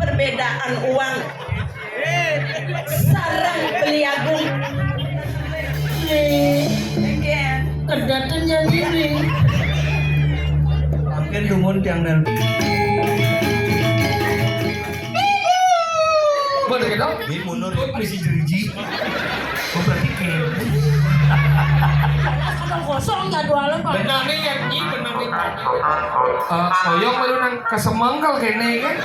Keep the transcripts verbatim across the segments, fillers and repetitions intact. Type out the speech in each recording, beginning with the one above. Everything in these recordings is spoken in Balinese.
Perbedaan uang sareng beli agung. Nih, kedatan nyanyi nih. Mungkin dumun tiang nel. Boleh dong? Ini mundur ya, misi jeriji. Oh, berarti kene. Sudah kosong jadwalnya, Pak. Benar nih, ya, ini benar nih. Eh, koyong baru nang kesemengkel kene, kan?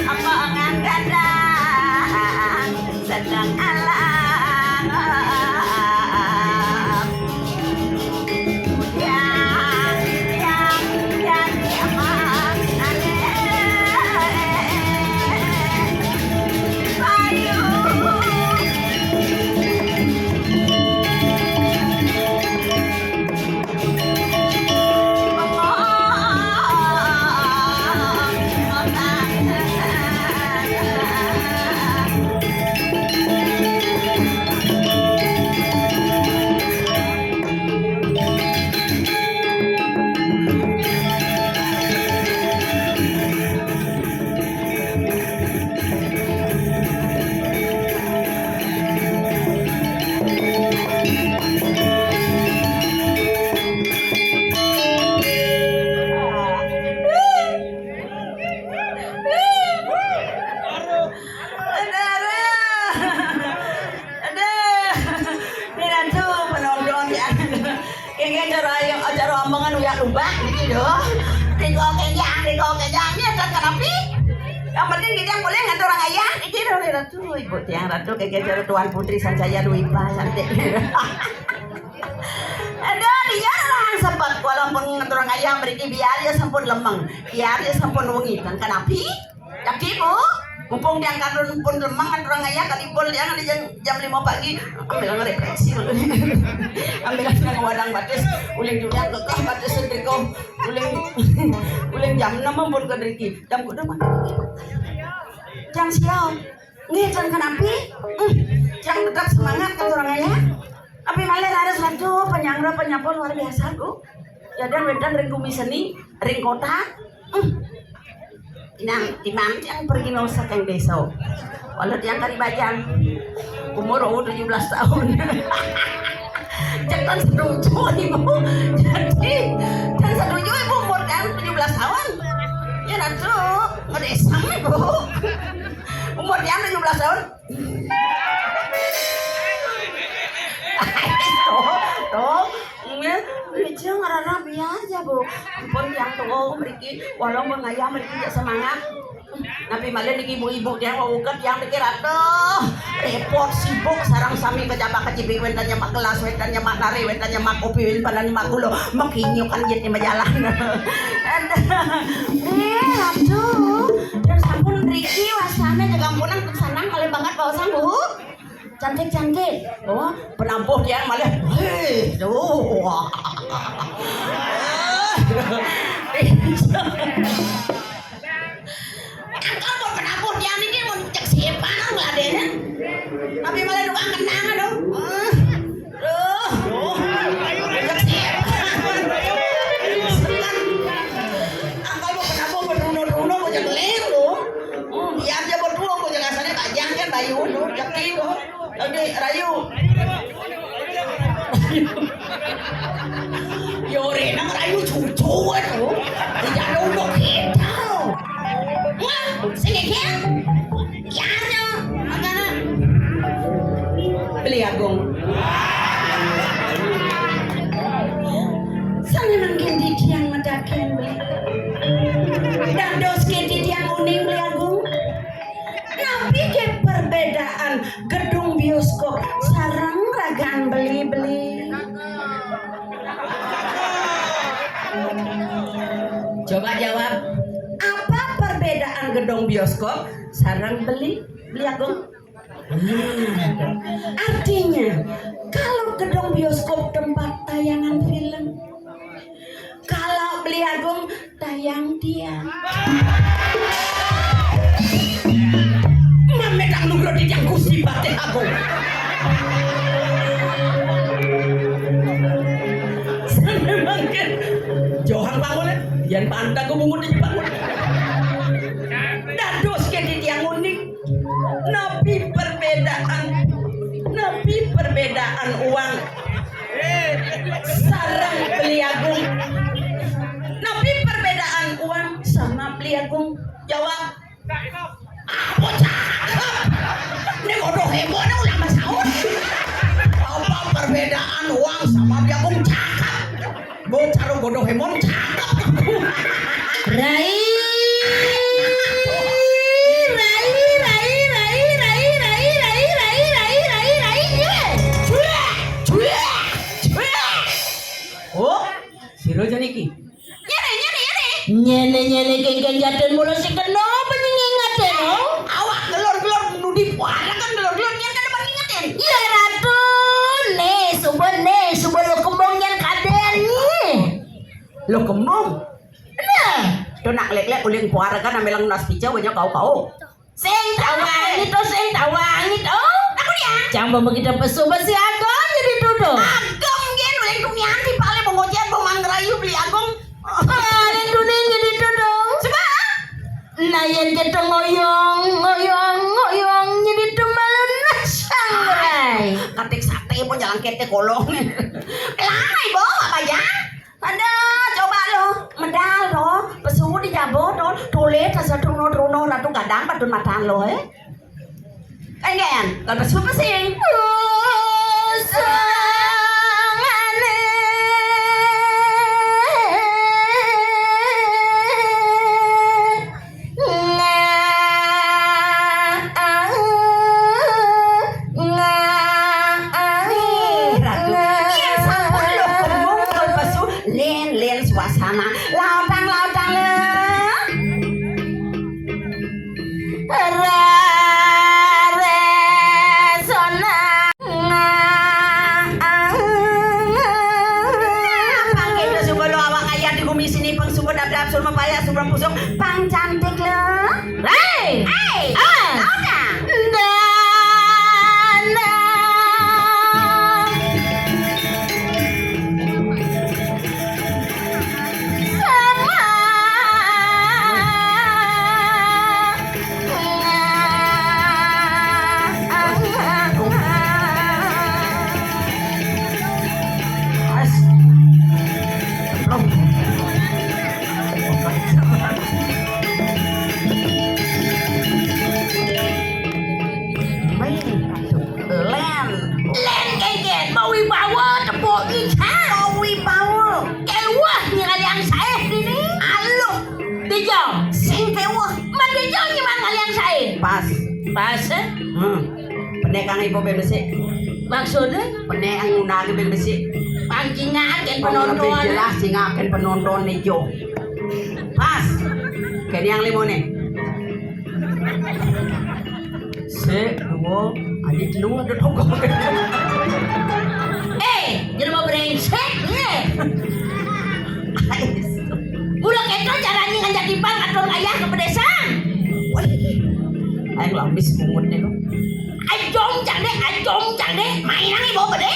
Apa angan gadang sedang alam. Yang, yang, yang, yang, ayo. Aduh, aduh. Aduh. Ini ratu penonton ya. Ini acara yang, acara omongan uyak lubak gitu. Riko kenyang, riko kenyang. Ini acara kenapa? Yang penting kita boleh ngatur orang ayah. Ini ratu, ratu, ibu tiang ratu, kayak acara Tuan Putri Sansaya Dwi Pa cantik. Aduh, dia lah sempat walaupun ngatur orang ayah berarti biar dia sampun lemeng, biar dia sampun wengi. Dan kenapa? Tapi, Bu, mumpung tiang kadun pun lemeng, ngatur orang ayah, kali pun tiang ada jam, jam lima pagi, ambil ngerepresi. Ambil nang wadang batis, uling dunia kekeh batis setrika, uling, uling jam enam pun ke driki. Jam kuda mana? Jam siau. Nggih, jam kenapa? Hmm, jam tetap semangat ngatur orang ayah. Tapi malah harus ratu penyangga penyapu luar biasa, Bu. Ya, dan wedan ring bumi seni, ring kota. Hmm. Inang, imam tiang pergi no saking desa. Walau tiang kari bajang. Umur oh, tujuh belas tahun. Jangan setuju, Ibu. Jadi, dan setuju, Ibu, umur tiang tujuh belas tahun. Ya, nanti ngedesang, Ibu. Umur tiang tujuh belas tahun. Tuh, tuh. Ya, Aja ngararap ya aja, Bu. Ampun, tiang tuh mriki, walau mun ngayah mriki jak semangat. Napi malih niki ibu-ibu tiang wau uket tiang pikir, aduh, repot, sibuk, sareng sami kejabak kejibik, wénten nyemak gelas, wénten nyemak nari, wénten nyemak kopi, wénten nyemak gula, makinyukan jit di majalan. Aduh. Eh, aduh. Dan sampun mriki wasana jagampunan sanang kalih banget baosan, Bu. Cantik-cantik. Oh, penabuh tiang malih. Hei, tuh. Angkal pun penabuh tiang niki mun cek sipanan ngladénin. Tapi malih tukang kenang, aduh. Ah. Duh, duh. Cek sipanan. Angkal pun penabuh berduno-duno kok cek lem, duh. Hmm, iya aja berdua kok cek asalnya bajang kan bayu, duh. Cek, duh. Lagi rayu. Yo, rena merayu cucu to. Tidak ada untuk kita. Wah, sing ngekek. Ya, ada. Makanan. Beli Agung. Sané mangkin titiang medalken beli. Dados ké titiang uning beli Agung. Napi ké perbedaan gedung bioskop sareng ragaan beli-beli? Coba jawab. Apa perbedaan gedung bioskop sareng beli, beli Agung? Hmm. Artinya, kalau gedung bioskop tempat tayangan film, kalau beli Agung tayang tiang. Mametang nugroh titiang Gusti Patih Agung. Sané mangkin. Johang bangun, yén pantang ku bungut di bangun. Dados ké titiang uning. Napi perbedaan, napi perbedaan uang sareng beli Agung? Napi perbedaan uang sama beli Agung? Jawab. Apa cakep? Ini bodoh heboh, ini ulah masaut. Apa perbedaan uang sama beli Agung? Cakep. Bocah bodoh hemon cakep. Rai, rai, rai, rai, rai, rai, rai, rai, rai, rai, rai, rai, rai, nyé. Cuek, cuek, cuek. Oh, sira jane iki. Nyene, nyene, nyene. Nyene, nyene, kengken jaden mula sing kena apa nyenging ngaten, oh? Awak gelor-gelor nudi puara kan gelor-gelor nyen kada pangingetin. Iya, Ratu. Nih, suba, nih, suba lo kembung nyen kaden, nih. Lo kembung? Nah. Tuh nak lek-lek uling puara kan ame lang nas pica banyak kau-kau. Sing tawangi to, sing tawangi to. Aku dia. Camba begitu pesu besi agung jadi tuduh. Agung nggih, uling dunia di pale pengojian bong mangrayu beli agung. Paling dunia jadi tuduh. Sebab? Nah, yen kita ngoyong, ngoyong, ngoyong, jadi tumbalun sangrai. Katik sate mau jalan kete kolong. Lamai, Bo, apa ya? Ada, coba lo, medal to, pesu di jabo to, tulis asa truno-truno ratu gadang patun matan lo, eh. Enggen, kalau pesu pesing. Usangane. Nga, ah, nga, ah, eh, Ratu, nga. Yen sampun lho kembung kul pesu, len, len suasana. Lautang, lautang, lho. Rare sona. Nah, pang kita suba lo awak ayat di gumi sini, pang suba dap-dap, suba payah, suba pusung, pang cantik lo. Hei! Hei! Ah! Ada! Dana. Sama. Ijo. Sing kéweh. Man ijo nyimpen ngalian saé. Pas. Pas, eh? Hmm. Penek kang ibu ben besik. Maksudnya? Penek kang ngundang ben besik. Pancingan kan penonton. Lebih jelas sing akan penonton ijo. Pas. Kene yang limo nih. Sik, dua, adik lu ada toko. Eh, jelema brengsek, ye. Mula kéto caranya nganjak timpal ngatur ayah ke pedesan. Wih, aing lamis bungut nih lo. Ajong cang deh, ajong cang deh, mainan nih bawa bedé.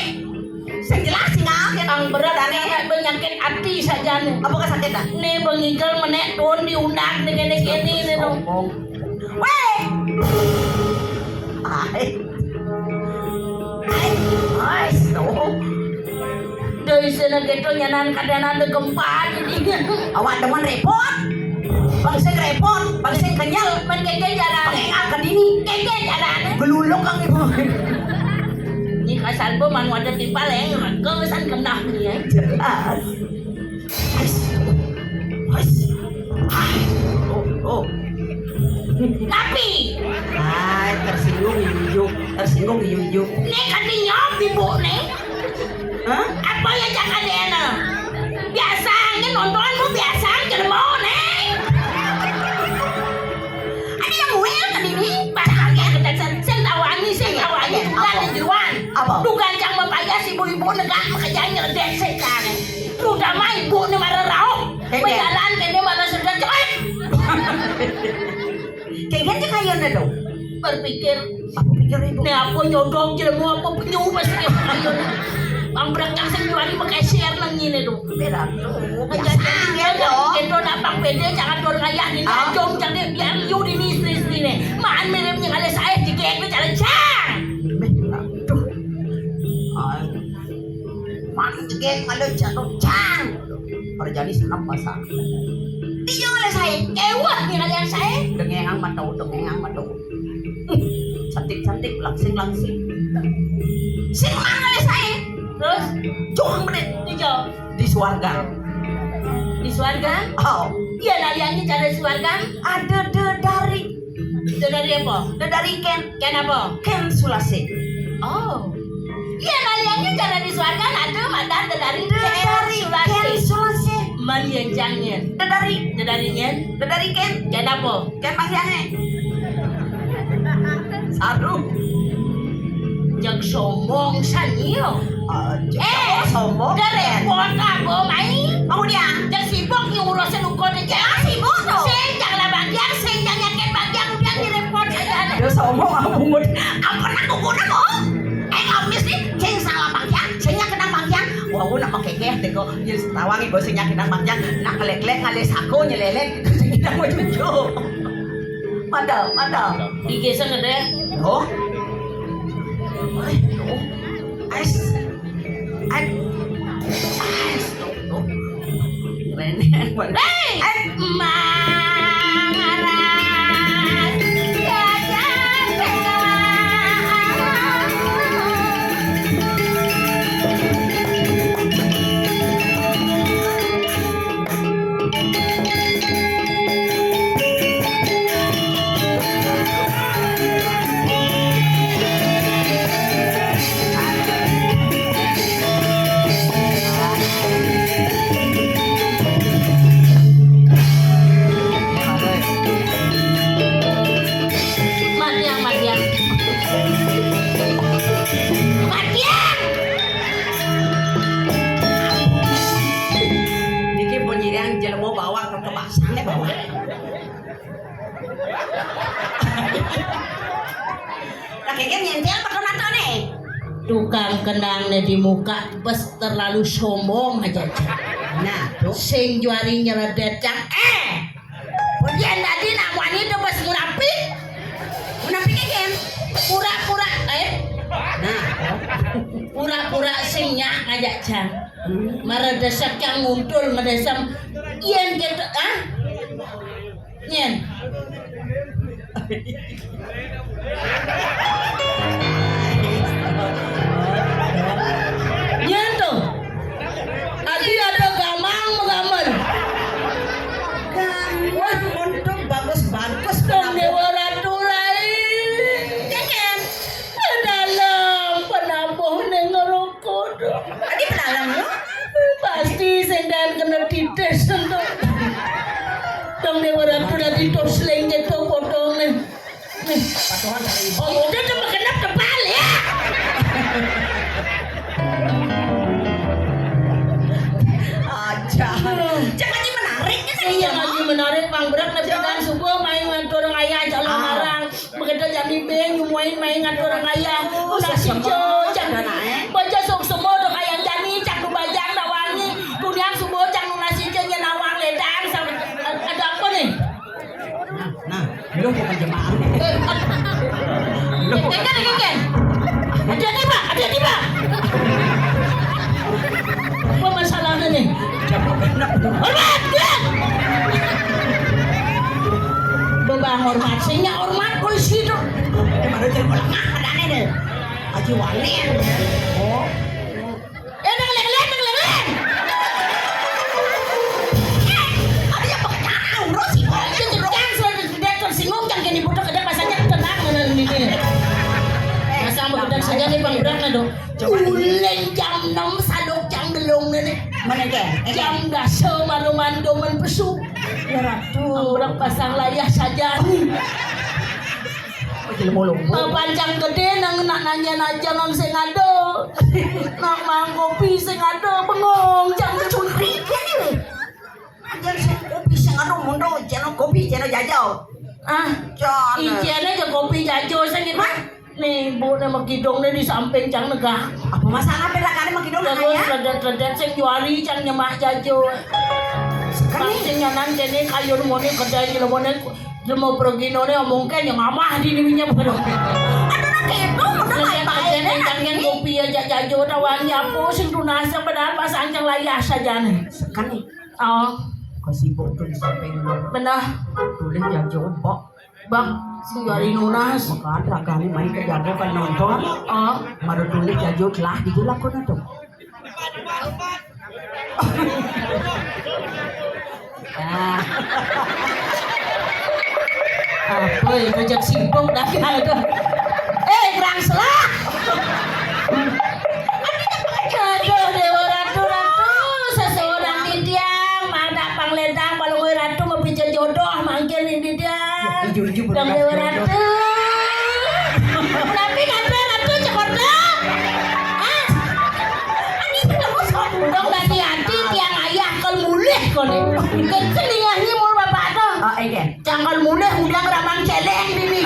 Sing jelas sing naon ya, Kang? Berat, aneh. Penyakit hati saja nih. Apa kasakit dah? Nih, bengigel menek, tuh diundang, nih, gini, gini, nih, tuh. Sombong. Wéh. Ai. Ai, ai, so. Dari sana gitu nyanan kadana ada gempa jadi. Awak demen repot. Bangsa repot, bangsa kenyal. Man kéngkén jalan. Pakai ngapa dini? Kéngkén jalan. Geluluk kang ibu. Ini kasar bu manu ada timpal yang kesan kena nih ya. Jelas. Wes. Wes. Ah, oh, oh. Tapi. Hai, tersinggung ibu-ibu, tersinggung ibu-ibu. Nih, kati nyop ibu nih. Hah? Apa ya cak adena? Biasa aja nonton, bu, biasa aja mau nih. Ada yang muel kan ini? Pas kalian ketesan, sen tawani, sen tawani, bukan di jeruan. Apa? Dukan cang mapayas ibu-ibu negak makanya nyeledek sekarang. Terutama ibu nih marah rauh. Kéngkén. Berjalan kene marah sudah cepat. Kéngkén cek ayeuna dong. Berpikir. Apa pikir ibu? Nih apa nyodok jelema apa penyu pasti kayak gitu. Bang berak cang sing juari pakai share nang ini tuh. Berak tuh. Biasa aja dong. Itu nak bang pede jangan tuan kaya di jom jangan biar you di istri istri nih. Maan mirip yang ada saya jegek nih cara cang. Berak tuh. Ah. Mana jegek ada jatuh cang. Kerjani senap pasang. Tiga oleh saya. Ewah, nih kalian saya. Dengengang mata, dengengang mata. Cantik-cantik, langsing-langsing. Sing mana oleh saya? Terus? Curang bener. Tiga. Di suarga. Di suarga? Oh. Iya, kalian ini cara di suarga? Ada dedari. Dedari apa? Dedari Ken. Ken apa? Ken Sulasi. Oh. Iya, kaliannya cara di suarga ada madan dedari Ken Sulasi. Ken Sulasi. Man yang jangin. Dedari. Dedari nyen. Dedari Ken. Ken apa? Ken Bang Yange. Saru. Jang sombong sanyo. Eh, sombong. Repot apa mai? Mau dia. Jang sibuk yang urusan ukon aja. Sibuk tuh. Sing jang lah bagian, sing jang yakin bagian udah direpot aja. Dia sombong apa bungut? Apa nak kuku nak kok? Eh, habis nih, sing salah bagian, sing yang kena bagian. Wah, aku nak pakai keh, teko. Dia setawang ibu sing yang kena bagian. Nak kelek-kelek ngalih sako nyelelek. Sing kita mau cucu. Mantap, mantap. Digeser gede. Oh. Ais. Ais. Ais. Keren. Hei! Ais. Mangaras. Jajan. Matiang, matiang. Matiang. Niki pun nyiriang jelema bawang ke basang deh bawang. Lah kayaknya nyentil pakai mata nih. Tukang kenang nih di muka bes terlalu sombong aja. Nah, tuh. Sing juari nyeredet cang. Eh, Yén tadi nak wani to pas munafik. Munafik kan? Pura-pura, eh? Nah, pura-pura sing nyak ngajak jan. Mara desek yang nguntul ngedesem. Yén gitu, ah? Nyén. Nyén tuh. Adi ada gamang megamel. Wah, Ites to. Dong Déwa Ratu dadi tosling gitu potong nih. Nih. Patuhan dari ibu. Oh, udah tuh genep kebal ya. Aja. Jangan menarik ya kan? Iya, lagi menarik, Bang Brak, nepi kan subuh main ngatur ngayah calon marang. Begitu jam lima nyumuin main ngatur ngayah. Ulah sesemo, sijil, cang. Baja sok semo dok ayam jani, cang nu bajang dak wangi. Kuniang subuh cang nu nasi cang nyen awang ledang. Ada apa nih? Nah, nah, lu bukan jemaah nih. Lu bukan jemaah. Ada apa, Pak? Ada apa, Pak? Apa masalahnya nih? Hormat, ya. Bebang hormat, sehingga hormat polisi itu. Ini baru jadi lengah adanya deh. Haji Wali. Oh. Eh, nang leng-leng, nang leng-leng. Eh, ada yang pakai cara urus sih. Itu tuh kan sudah tersinggung, jangan gini bodoh, kadang rasanya tenang, mana ini. Masa mau gedang saja nih, Bang, udah nggak dong? Uleng jam enam sadok jang gelung ini. Mana ke? Jam dasa maru mandu men pesu. Ya Ratu. Orang pasang layah saja. Papancang gedé nang nak nanya aja nang sing ada. Nak mang kopi sing ada bengong jang curi. Aja sing kopi sing ada mundo jeno kopi jeno jajau. Ah, ijene aja kopi jajau sing itu. Nih, bu, nama kidong nih di samping cang negah. Apa masalah beda kali sama kidong? Terus ledet-ledet sing juari cang nyemak jajau. Sing nyanan kene kayun mone kedai jelema mone. Jelema pergi none omong ke yang amah di dirinya bener. Aduh, nak itu, udah baik-baik. Jangan kopi aja jajau, tawannya apa sing tunas, padahal pas ancang layah saja nih. Sekali. Oh. Kau sibuk tuh di samping lu. Benar. Tulis jajau, Mbok. Bang, sing juari nunas. Makan ragane main ke jago kan nonton. Oh. Maru tulis jajau telah gitu lah kau tuh. Ah. Apa itu cek sibuk dah kira itu. Eh, kurang selah. Aduh, Déwa Ratu, Ratu, sesuunan titiang, madak pangledang, palungguh Ratu, mau pica jodoh, mangkir nih titiang. Dong Déwa Ratu. Tapi kata Ratu cek ordo. Ah. Dong tadi hati tiang ayah kal mulih kone. Kecil liahnya mul bapak tuh. Oh, iya. Cangkal mulih udang ramang celeng dini.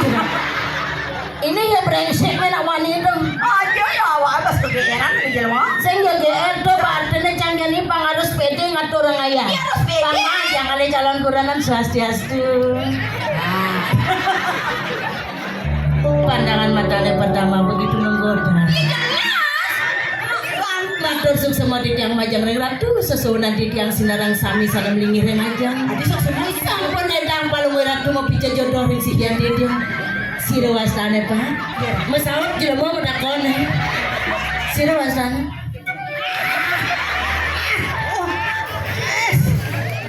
Ini ya brengsek me nak wani itu. Aja ya awak pas kegeeran di jelema. Sing ya G R tuh, Pak, artinya cangkal ini pang harus pede ngatur orang ayah. Iya, harus pede. Pang mah, jangan ada calon kuranan swastiastu. Nah. Pandangan matanya pertama begitu menggoda. Iya, jelas. Matur suksema titiang majeng ring Ratu, sesuunan titiang sinareng sami sané mlingih ring ajeng. Sampun édang palungguh Ratu mapica jodoh ring sikian titiang. Sira wastané, Pak? Masaut jelema matakon. Sira wastané?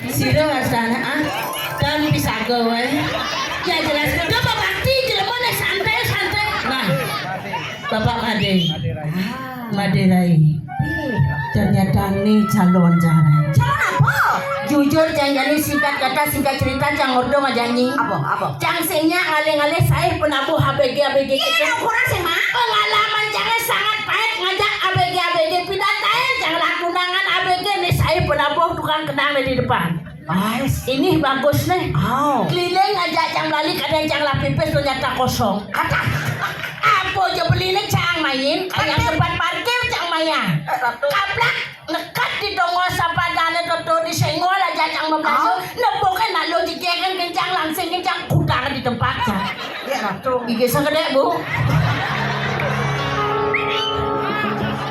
Sira wastané, ah? Kan pisaga waé. Ya jelas, udah Pak Bakti jelema né santai, santai. Nah, Bapak Madé. Madé Rai. Ternyata nih calon jarai. Calon apa? Jujur, cang jani singkat kata, singkat cerita, cang ordo ngajanyi. Apa? Apa? Cang sing nyak ngalih-ngalih saé penabuh A B G, A B G. Iya, gitu. Ukuran sing mah. Pengalaman cangé sangat pahit ngajak A B G, A B G. Pindah taén, cang lah tunangan A B G nih saé penabuh tukang kenang di depan. Nice. Ini bagus nih. Oh. Keliling aja cang balik, ada yang cang lah pipis ternyata kosong. Kata apa aja beli nih cang main, kayak tempat parkir cang main. Eh, Ratu. Kaplak nekat di tonggo sapadané toto disenggol aja cang membelanja. Oh. Nepukin lalu dikiakan kencang langsing kencang kudang di tempat cang. Ya, Ratu. Gigi segede, Bu.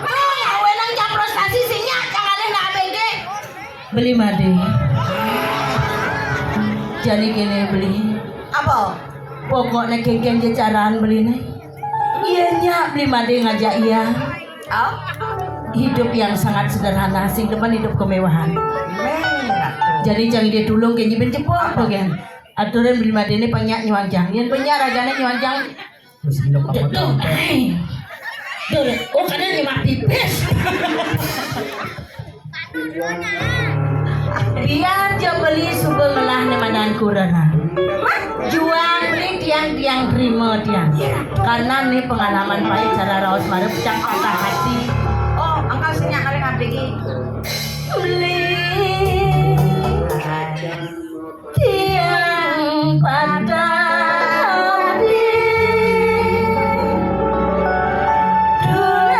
Ayo, ya, wenang jam prestasi sinya cang alih nak A B G. Beli Madé. Jani kéné beli. Apa? Pokoknya kéngkén ja caraan beliné. Iya nyak, beli Madé ngajak iya. Oh? Hidup yang sangat sederhana, sing demen hidup kemewahan. Méh, Ratu. Jadi cang idé tulung ké nyibin jebol apa? Tuh kan. Aturan beli Madé né banyak nyuanjang. Yén banyak ragané nyuanjang. Terus minum apa tuh? Tuh, eh. Tuh, oh, kadang nyemak pipis. Biar ja beli suba ngelah né madan kurenan. Juang beli tiang, tiang terima tiang. Karena né pengalaman pahit cara raos marep cang patah hati. Oh, angkal sing nyak ngalih abdi. Beli tiang patah hati. Tunangan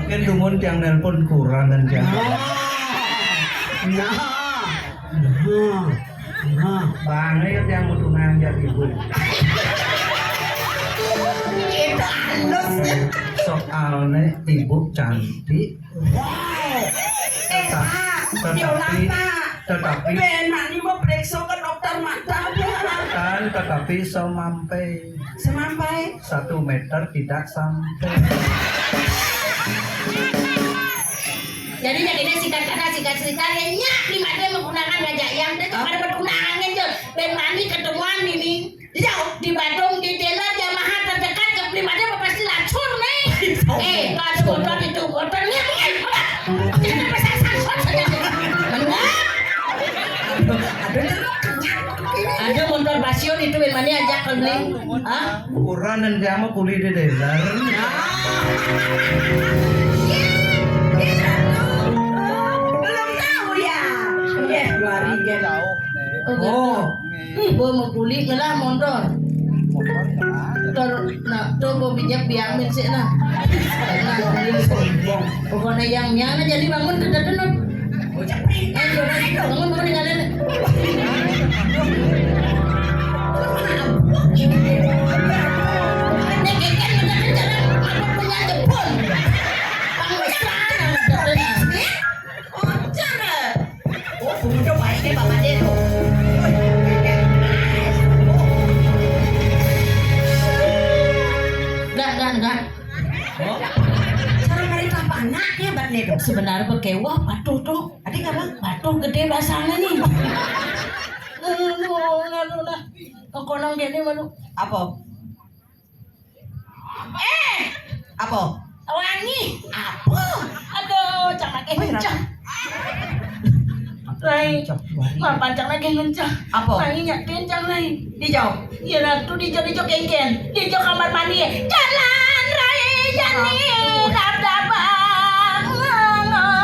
Mungkin dumun tiang nelpon kurang kan tiang. Nah. Nah. Nah, bang, ayo tiang mau tunang ja ibu. Soalnya ibu cantik. Wow. Eh, Pak, tetapi, Pak. Tetapi, Ben, mak ni mau periksa ke dokter mata, Pak. Kan, tetapi semampai. Semampai. Satu meter tidak sampai. Jadi, jadinya singkat kata, singkat cerita, ya, nyak, di mana menggunakan raja yang, dia tuh pada bertunangan, tuh. Ben mani ketemuan, ini. Jauh di Badung, di dealer Yamaha terdekat, ke Primada pasti lacur, nih. Eh, kalau ada motor itu, motornya mungkin, apa? Kita pasang sangkut saja. Benar? Ada motor Basio itu, yang mana ajak ke beli? Hah? Ukuran dan dia mau kuli di dealer. Belum tahu ya? Eh, dua hari dia. Oh. Ih, gua mau kulit ngelah motor. Motor, nah, tuh gua bijak biamin sih, nah. Nah, dia sombong. Pokoknya yang miana jadi bangun ke depan, nah. Bocah pintar. Eh, bangun, bangun, bangun, tinggalin. Ini geger, geger, geger, apa punya jebol? Bang Mesra, nah, Oh, cara. Oh, bunda baiknya Bapak Deno. Enggak, enggak, enggak. Oh? Cara mari apa anaknya, Mbak Nedo? Sebenarnya bekewah patuh tuh. Tadi apa? Patuh gede basangnya nih. Aduh, aduh lah. Kok kono gini malu. Apa? Eh, apa? Wangi. Apa? Aduh, cak lagi ngencang. Rai, mapan cak lagi ngencang. Apa? Wangi nyak kencang, Rai. Dijauh. Iya, Ratu, dijauh, dijauh kengken. Dijauh kamar mandi. Jalan, Rai, jani, dap-dap, bang, bang, bang.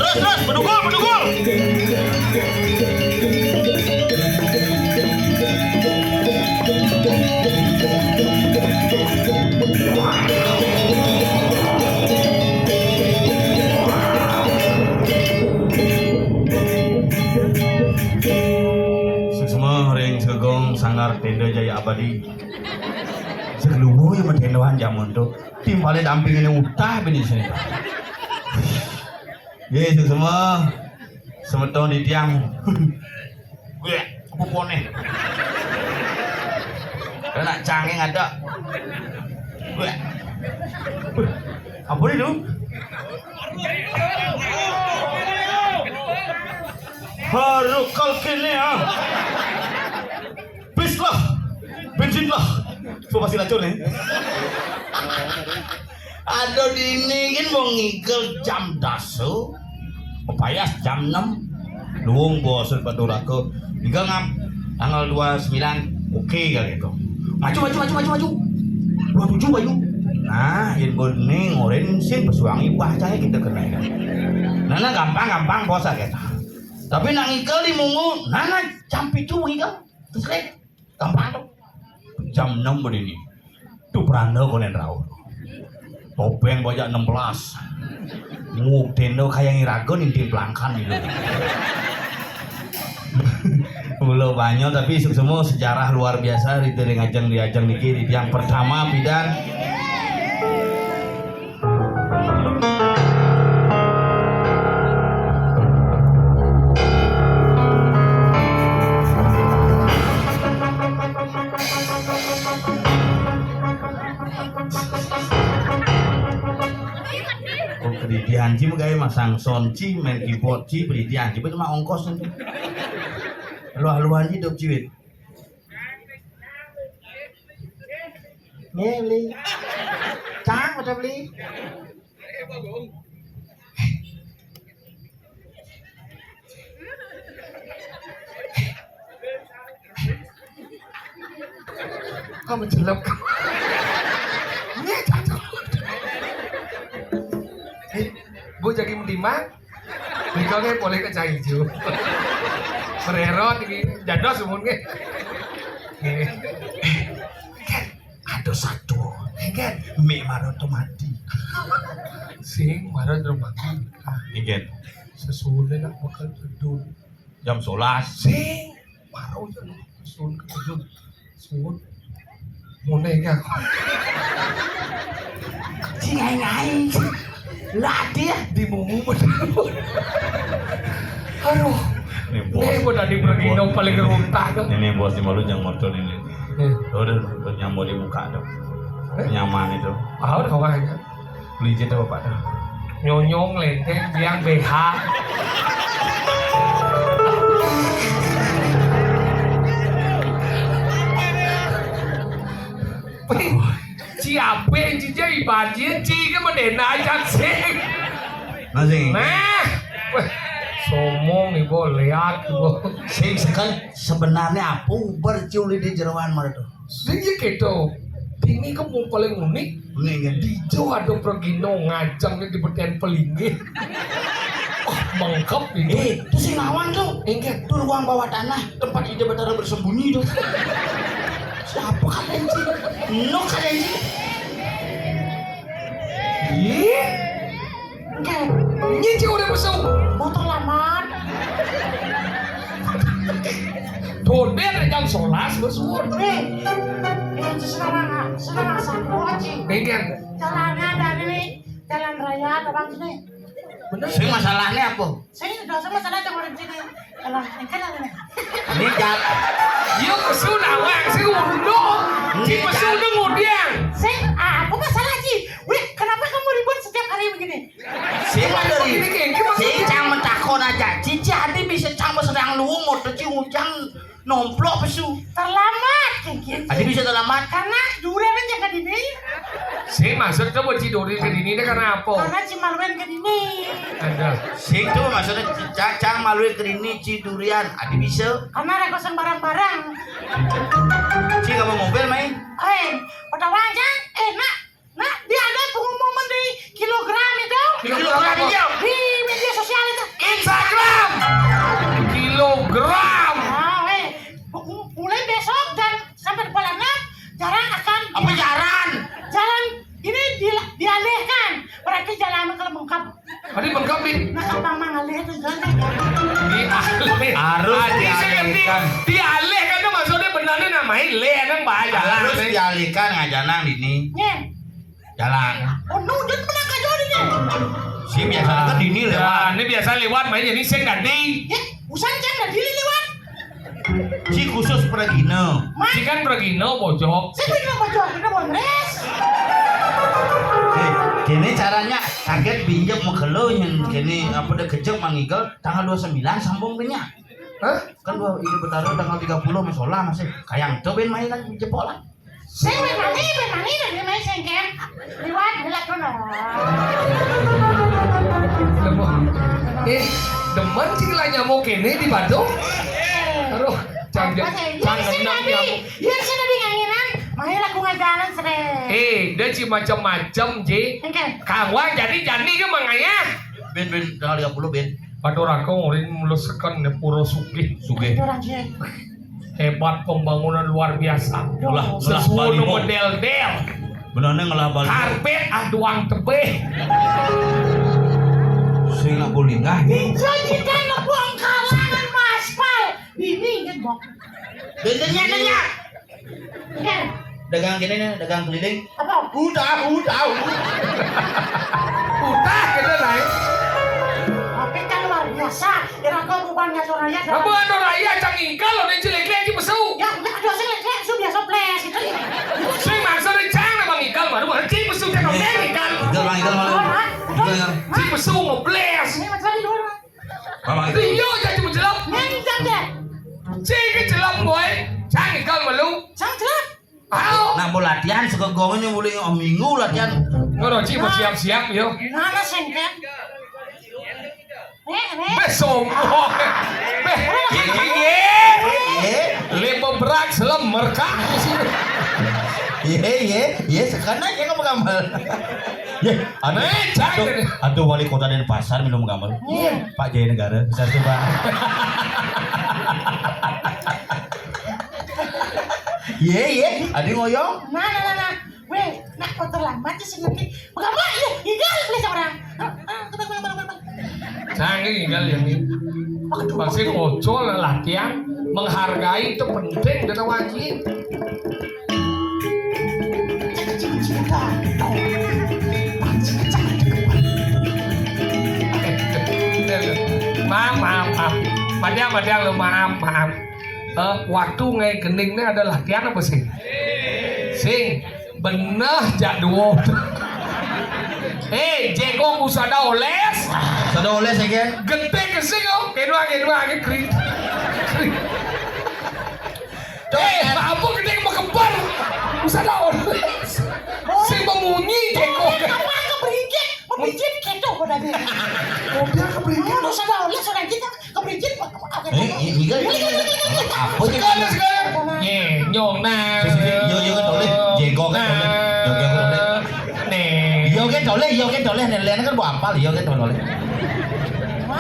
Terus, bedugul, bedugul. Suksma ring Segong Sanggar Tenda Jaya Abadi. Sekelumu ya mentendohan jamun tu. Timpale dampingane utah bini sini. Nggih, suksma. Semeton di tiang. Gue, apa pone? Kena cangeng ada. Gue. Apa ni tu? Haru kal kene ah. Bis lah, bensin lah. Coba sih lacur nih. Aduh, dini kan mau ngigel jam dasa, payas jam enam. Luung bos pada raka. Ngigel ngam tanggal dua sembilan. Oke kali itu. Maju, maju, maju, maju, maju. Dua tujuh maju. Nah, yen bene ngoren sin pesuangi wah cai kita kena. Nah, nah, gampang, gampang bos kita. Tapi nak ngigel di mungu, nah, nah, jam pitu ngigel. Terus, gampang tu. Jam enam berdiri. Tu peranda konen rauh. Topeng bajak enam belas. Nguk tenda kaya ngiraga nintin pelangkan gitu. Mula banyak tapi isuk semua sejarah luar biasa di ring ajeng di ajeng niki di tiang pertama pidan. Oh, kedidihan ci magawe masang sound ci, main keyboard ci, kedidihan ci, cuma ongkos itu. Luah-luahan hidup ciwit. Nggih, Beli. Cang, pada Beli. Kok mencelep? Nggih, cocok. Eh, Bu jagi mendimang? Nika nggih polih kacang ijo. Mererot iki, jados sumun nggih. Nggih. Kan ada satu. Kan Mik Marot to mati. Sing Marot to mati. Ah, nggih. Sesuwune nak bakal tedun. Jam sebelas. Sing Marot to sun ketedun. Suwun. Ngene iki aku. Sing ngai-ngai. Lah dia di mumu bener. Aduh. Ini bos. Ini bos tadi pergi dong paling runtah tuh. Ini bos di malu yang motor ini. Eh. Udah, udah nyambo dibuka tuh. Eh? Nyaman itu. Ah, udah kau aja. Beli aja tuh, Pak. Nyonyong lenteng biang B H. Ci ape ci jai banjir ci ke medena aja sing. Nah, sing. Nah. Weh, somong ibu lihat ibu. Sing sekan sebenarnya apa uber ciuli di jeroan mara tuh? Sing ya gitu. Ini ke mau paling unik. Ini kan. Dijo ada pergino ngajang di betian pelinggih. Oh, bengkep ini. Eh, itu sing lawan tuh. Enggak. Itu ruang bawah tanah tempat Ida Batara bersembunyi tuh. Siapa kalian sih? No kalian sih? Ih. Enggak. Ini sih udah besok. Mau terlambat. Doner jam sebelas bersuur. Eh, eh, sekarang, sekarang satu aja. Enggak. Jalannya dari jalan raya doang sini. Bener. Sing masalahnya apa? Sing dosa masalah yang orang sini. Kalau sing kan ini. Ini jalan. Yo kesu nawang sing undo. Di pesu udah ngudiang. Sing, ah, apa masalah Ji? Wih, kenapa kamu ribut setiap hari begini? Sing ada ri. Ini kayak gimana sih? Sing cang mentakon aja. Cici adi bisa cang sedang luung motor ci ujang. Nomplok pesu. Terlambat, kayak gitu. Adi bisa terlambat? Karena durian aja ke dini. Sing maksud coba ci durian ke dini ini karena apa? Karena ci maluin ke dini. Ada. Sing coba maksudnya cacang maluin ke dini ci durian. Adi bisa. Karena ada kosong barang-barang. Ci kamu mobil main? Eh, udah wajar. Eh, nak. Nah, dia ada pengumuman di kilogram itu. Kilogram iya. Di media sosial itu. Dialihkan tuh maksudnya benernya namanya leh, kan bahaya jalan. Harus dialihkan ngajanang dini. Nyén. Jalan. Oh, nudut pernah ka jauh dini. Si biasa kan dini lewat. Nah, ini biasa lewat, main jadi sing ganti. Ya, usah cang ganti lewat. Si khusus pragina. Mas. Si kan pragina bojog. Saya pragina bojog, kita bondres. Eh, gini caranya, kaget binjek magelo nyén gini, apa, da kejek mangigel, tanggal dua sembilan sambung kenya. Hah? Kan dua, ini Betara tanggal tiga puluh, masolah masih. Kayak itu ben main lagi jepolan. Sing ben mani, ben mani, ben main sing kan. Liwat, liwat kono. Demen. Eh, demen sih lah nyamuk ini di Badung. Aduh, cang, apa sih? Cang, ya, sih, genep tadi. Nyamuk. Ya, sih, tadi nganginan. Main lagu ngajalan, sering. Eh, dia sih macam-macam, Ji. Oke. Kawan, jadi jani ke manganya. Ben, ben, tanggal tiga puluh, ben. Padha raka nguring mlesekan pura sugih. Sugih. Padha raka. Hebat pembangunan luar biasa. Ngelah, ngelah sesuai baliho. Model-del. Benane ngelah baliho. Karpet aduang tebih. Sing nak bolingah. Ijo kita ngebuang kalangan maspal. Ini inget, Bok. Bentennya, bentennya. Dagang gini nih, dagang keliling. Apa? Udah, udah, udah. Udah, gitu, Nay. Tapi kan luar biasa. Ira kau bukan ngatur raya, dah. Apa ngatur raya, cang ikal, lo, nih, jelek-jelek, aja pesu. Ya, enggak, ada sih, jelek, su biasa ples, gitu. Sing maksa, nih, cang, abang ikal, baru, baru, cing, pesu, cang, oke, ikal. Ikal, Bang, ikal, Bang. Oh, hah? Ikal, ikal. Cing, pesu, ngeples. Ini masalah di luar, Bang. Iya, jadi menjelam. Nyanyi, Cang, deh. Cing, kejelam, boy. Cang, ikal, malu. Cang, jelam. Ayo. Nah, mau latihan segegongnya mulai minggu latihan. Ngono, Ci, mau siap-siap, yo. Mana sengket? Eh, eh. Beh, sombong. Beh, ye, ye, ye. Ye. Lima berak, selem, merkak. Ye, ye, ye, sekarang aja kamu gambar. Ye, aduh, eh, jangan. Aduh, aduh, wali kota Denpasar minum gambar. Iya. Pak Jaya Negara, besar tuh, Pak. Iya, iya, ada ngoyong. Nah, nah, nah, nah. Weh, nak kok terlambat sih ngerti. Bagaimana? Iya, tinggal beli seorang. Jangan tinggal ya, Mi. Pasti ojo latihan, menghargai itu penting, kata wajib. Maaf, maaf, maaf. Padahal, padahal lo maaf, maaf. Eh, waktu ngai kening ini ada latihan apa sih? Sing, beneh jak dua. Eh, jengkok usada oles. Usada oles, ya, kan? Gede ke sing, oh. Kedua, kedua, kedua, kering. Kering. Eh, apa gede mau kembar? Usada oles. Sing memunyi, jengkok. Apa keberijit? Keberijit gitu, kok tadi. Mobil keberijit. Usada oles, orang kita. Keberijit, Pak. Eh, iya, iya, iya. Apa sih? Sekarang, sekarang. Ye, nyong, nah. Sing, sing, sing. Yo, yo, kan boleh. Jengkok kan boleh. Nah. Jengkok kan boleh. Nih. Yo, kan boleh, yo, kan boleh. Nih, lihat kan mau apal, yo, kan boleh.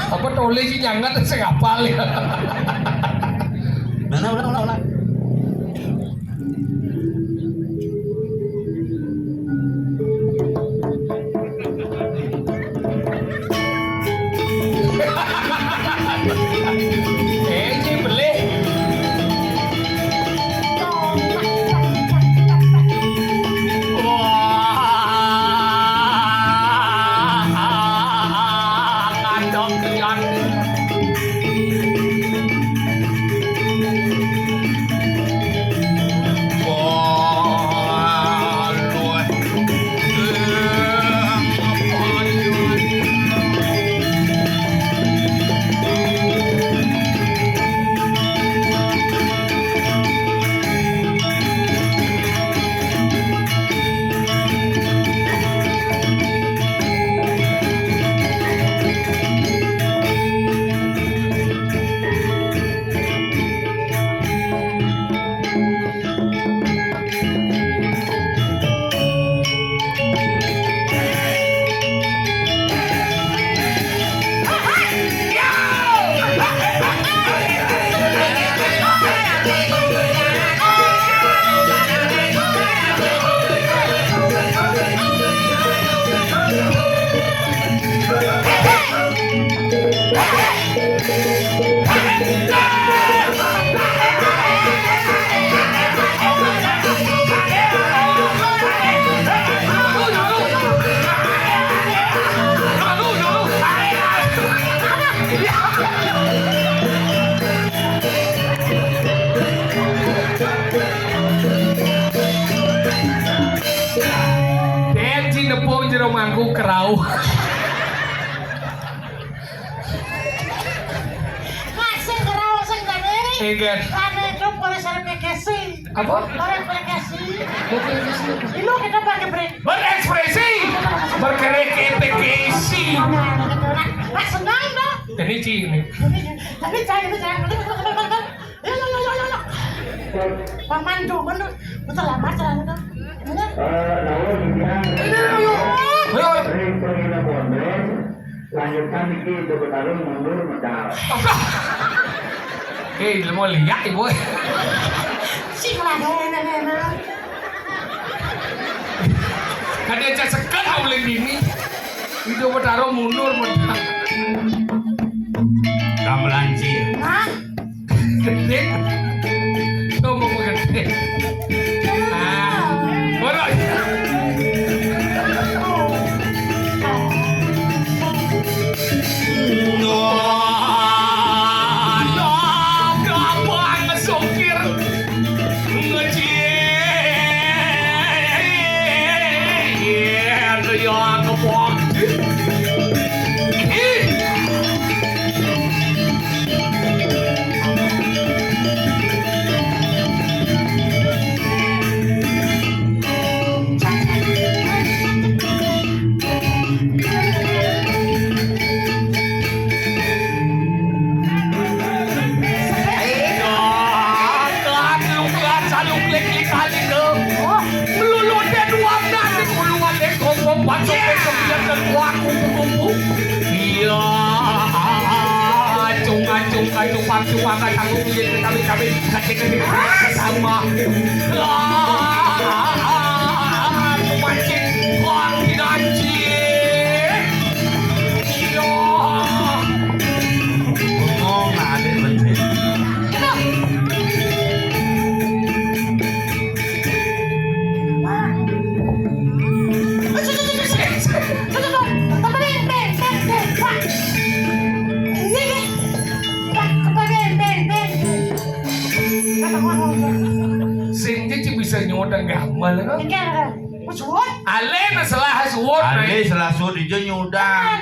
Apa toleh sih nyangat sing apal ya? Mana, ulang, ulang, ulang. Eh, ini beli. Wah, kacau kian. Kerau. Masih kerau sing dari. Enggak. Karena itu polisi P K C. Apa? Orang P K C. Apa P K C? Ini kita pakai break. Berekspresi. Berkereke P K C. Nah, nah, nah, nah, senang dong. Ini Ci ini. Ini, tapi jangan, ini jangan. Ini, ini, ini, ini, ini. Paman tuh, mana? Betul lah, Mas, lah, itu. Ini. Eh, lalu dia. Ini, ayo. Ayo. Ring, ring, ring, ring. Lanjutkan niki, Indo Betara mundur medal. Eh, lu mau lihat, Ibu? Sing lah, enak, enak. Kan dia cek sekat, nggak boleh gini. Indo Betara mundur medal. Gamelan, Ci. Hah? Gedhe. Sombong gedhe. Ah, ora. Ngadang abang sokir ngejir ya kepok. Iya, acung, acung, acung, acung, acung, acung, kami, kami, kami, kami, sama. Lah, mancing, wah, tidak anjing. Iya. Bengong, nah, ada mancing. Sing cicing bisa nyodang gamal, kan? Alé masalah suwun, alé salah suwun ijo nyodang.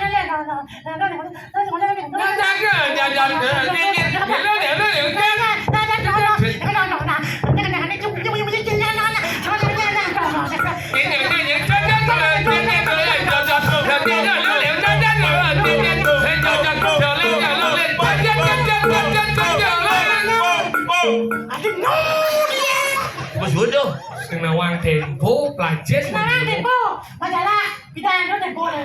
Wis udah. Sing nawang Tempo, Plajet. Sing nawang Tempo. Majalah. Pindah itu deh, boleh.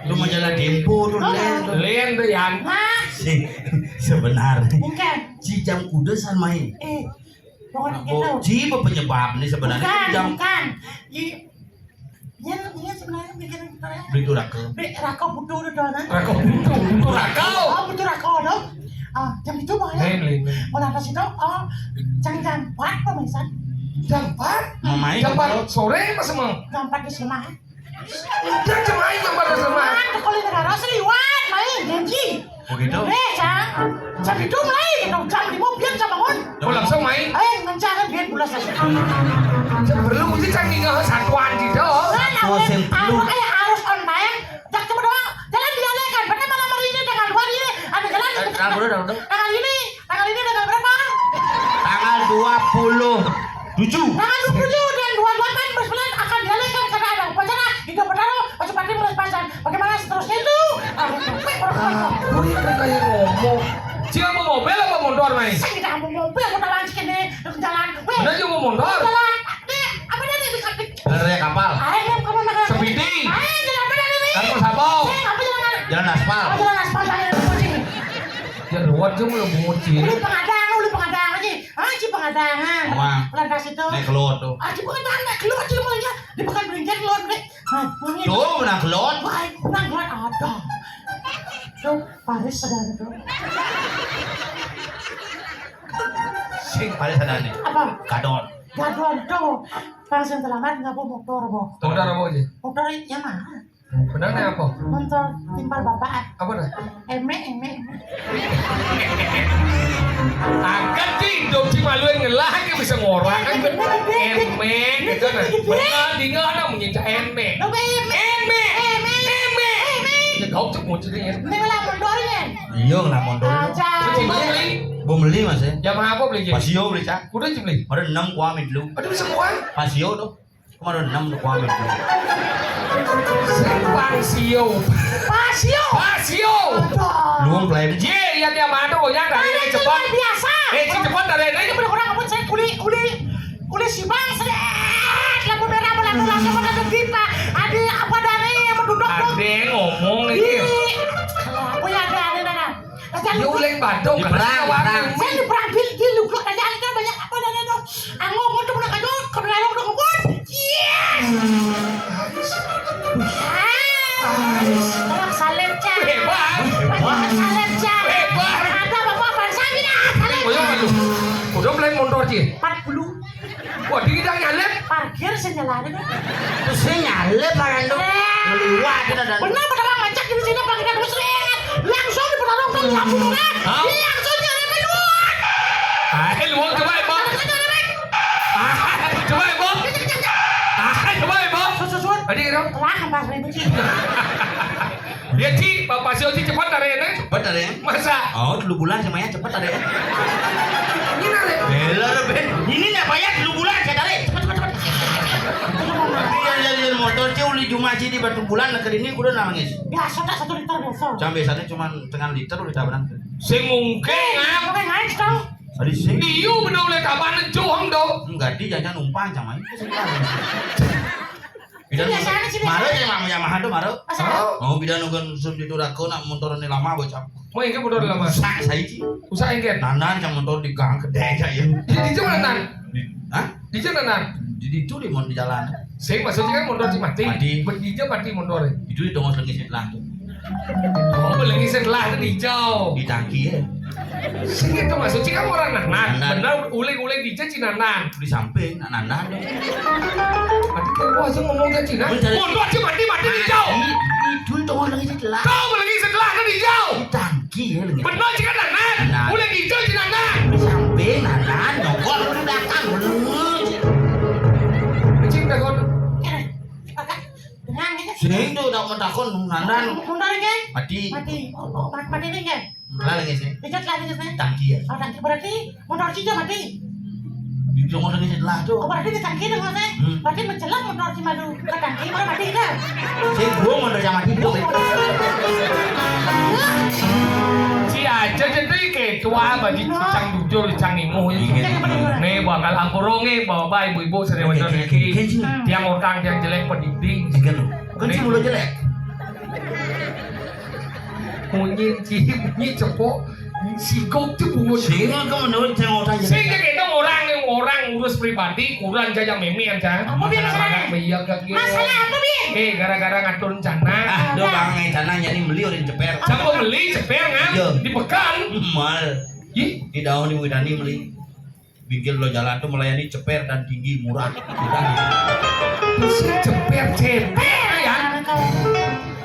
Lu majalah Tempo tuh, Len. Len tuh, Yan. Hah? Si, sebenarnya. Bukan. Si jam kuda san main. Eh, pokoknya gitu. Ji apa penyebab nih sebenarnya? Bukan, jam bukan. Iya, iya, sebenarnya bikin kita ya. Beli tuh rakel. Beli rakel butuh udah doang. Rakel butuh, butuh rakel. Oh, butuh rakel dong. Ah, jam itu mau ya. Lain, lain, lain. Mau nonton situ, oh, jam jam empat pemirsa. Jam empat? Mau main? Jam empat sore apa semua? Jam empat di rumah. Udah, jam aing mah baru sama. Nah, kalau negara seliwat, main, janji. Oh, gitu? Eh, Cang. Jam itu mulai, jam lima biar Cang bangun. Oh, langsung main? Eh, ngencangan biar bulan saja. Jam perlu mesti Cang ninggal satuan gitu. Nah, nah, sing perlu. Aku kayak harus on time. Cang cuma doang. Jalan dialihkan. Bener malam hari ini tanggal dua ini. Ada jalan. Eh, tanggal berapa, tanggal berapa? Tanggal ini. Tanggal ini tanggal berapa? Tanggal dua puluh tujuh. Tanggal dua puluh tujuh dan dua puluh delapan bulan akan dialihkan karena ada upacara Indo Betara Pasupatin Mulai Pasan. Bagaimana seterusnya itu? Ah, wih, kan kayak ngomong. Cil mau mobil apa motor, Mai? Saya tidak mau mobil, mau tawaran sini, jalan. Wih. Bener, Cil mau motor? Jalan. Nih, apa tadi di samping? Ada kapal. Ayo, kamu makan. Spiti. Ayo, jalan apa tadi nih? Kapal sabau. Eh, apa jalan? Jalan aspal. Oh, jalan aspal, jalan aspal. Ya, ruwet, Cil, mau bungut, Cil. Uli pengadang, uli pengadang aja. Ah, Ci pengadangan. Wah. Lantas itu. Naik keluar tuh. Ah, Ci pengadangan, naik keluar, Ci, mulainya. Di pekan belanja keluar, Bre. Nah, wangi. Tuh, menang keluar. Wah, menang keluar ada. Tuh, Paris ada tuh. Sing Paris ada nih. Apa? Gadon. Gadon tuh. Langsung selamat nggak bawa motor, Bo. Motor apa aja? Motor yang mana? Bener nih apa? Motor timpal bapak. Apa dah? Emek, emek, emek. Agak sih, dong si malu yang ngelah aja bisa ngorang kan. Emek, emek, emek, gitu kan. Bener, di nggak ada munyi cak emek. Lo kayak emek. Emek. Jawab tuh kuncinya. Ini lah mundur ini. Iya lah mundur. Aja. Terus gimana beli? Gua beli, Mas, ya. Yamaha apa beli? Pasio beli, Cak. Udah aja beli. Ada enam gua ambil dulu. Aduh, semua. Pasio tuh. Kemarin enam tuh gua ambil dulu. Pasio. Pasio. Pasio. Aduh. Lu play. Ye, ya dia mah tuh, ya dari Kalian ini cepat. Luar biasa. Eh, si cepat dari ini. Ini bener orang apa, saya kuli, kuli, kuli si bang, seret. Lampu merah, lampu langsung pada kita. Ada apa dari yang menduduk dong? Ada ngomong ini. Ih, apa ya ada, ada, ada. Aja. Ya lu uleng badung. Di perang, perang. Saya di perang, di, di lu, lu, ada, ada banyak apa, ada, ada. Anggo, nggo, temen aja, kebenaran udah ngumpul. Yes. Orang salib, Cak. Hebat. Orang salib, Cak. Hebat. Ada bapak bangsa gini, ah, salib. Oh, iya, aduh. Udah mulai mundur, Ci. Empat puluh. Wah, dia udah nyalip. Parkir saya nyalain. Terus saya nyalip, Pak Rando. Eh. Liwat kita dan Benar, pada orang macet di sini, Pak, kita terus lihat. Langsung dipertaruhkan lampu merah. Hah? Langsung nyalip, luar. Ah, eh, luar, coba, Bang. Ah, coba, Bang. Ah, coba, Bang. Sus, sus, sus. Tadi, Bang. Telah, empat ribu, Ci. Ya, Ci, Bapak Sio, Ci, cepat dari ini. Cepat dari ini? Masa? Oh, dulu bulan semuanya cepat dari ini. Ini, Nek. Bela, Ben. Ini nih, Pak, ya, dulu bulan saya tarik. Cepat, cepat, cepat. Tapi yang, yang, yang motor, Ci, uli Jumat, Ci, di Batu Bulan, negeri ini, udah nangis. Biasa, tak satu liter biasa. Jam biasanya cuma setengah liter, udah tabanan. Sing mungkin, ah. Pakai naik, dong. Tadi sih. Liu bener oleh kapan, Cong, dong. Enggak, dia jangan numpang, jangan. Bidan biasanya sih, maro biasanya. Ya, Yamaha tuh, maro. Masa? Oh, bidan nunggu sun di Durako, nak motornya lama, bocah. Mau ingat motor lama? Usah, saya sih. Usah ingat. Nandan, yang motor di gang gede aja, ya. Di, di mana, Nan? Di, hah? Di mana, Nan? Di, di itu, di mon-, di jalan. Saya maksudnya kan motor si mati. Mati. Berhijau mati motor. Itu di tongos lagi setelah tuh. Oh, belengi setelah itu hijau. Di tangki, ya. Sing itu maksudnya kan orang nanan. Nanan. Benar, uling-uling di Cina nanan. Di samping, nak nanan. Mati kan gua asal ngomong ke Cina. Bener. Mundur aja mati, mati hijau. Mati, itu dong lagi setelah. Kau lagi setelah kan hijau. Di tangki ya, lagi. Benar sih kan nanan. Nanan. Uling hijau Cina nanan. Di samping, nanan, nyokor di belakang, bener. Cing, takut. Tenang, ya. Sing tuh, tak mau takut, nanan. Mundur, kan? Mati. Mati. Oh, oh, mat-, mati nih, kan? Lah, lagi sih. Dikit lah, dikit, nih. Tangki ya. Oh, tangki. Berarti motor Cijo mati. Di motor ini setelah tuh. Oh, berarti di tangki dong, Mas, eh? Hmm. Berarti mencelang motor si Madu ke tangki, baru mati dah. Si gua motor sama Cijo. Si aja jadi ketua bagi cang jujur, cang imuh. Iya. Nih, bakal ampurunge, bapak, ibu-ibu, sering Oke, wajar oke, niki. Oke, sini. Tiang orang, tiang jelek, pendidik. Enggak, loh. Kan si mulut jelek. Munyi, ci, munyi, cepok, sigok, ci, bungut. Sing, ke menurut saya orang jelek. Sing, kita orang, orang urus pribadi, kurang aja meme aja. Apa, Bin, masalah? Iya, gak, iya. Masalah apa, Bin? Eh, gara-gara ngatur rencana. Ah, do bang, rencana jadi beli orang ceper. Siapa beli ceper, kan? Iya. Di pekan. Mal. Ih. Di daun di Widani beli. Pinggir lo jalan tuh melayani ceper dan tinggi, murah. Udah. Terus ceper, ceper, ya.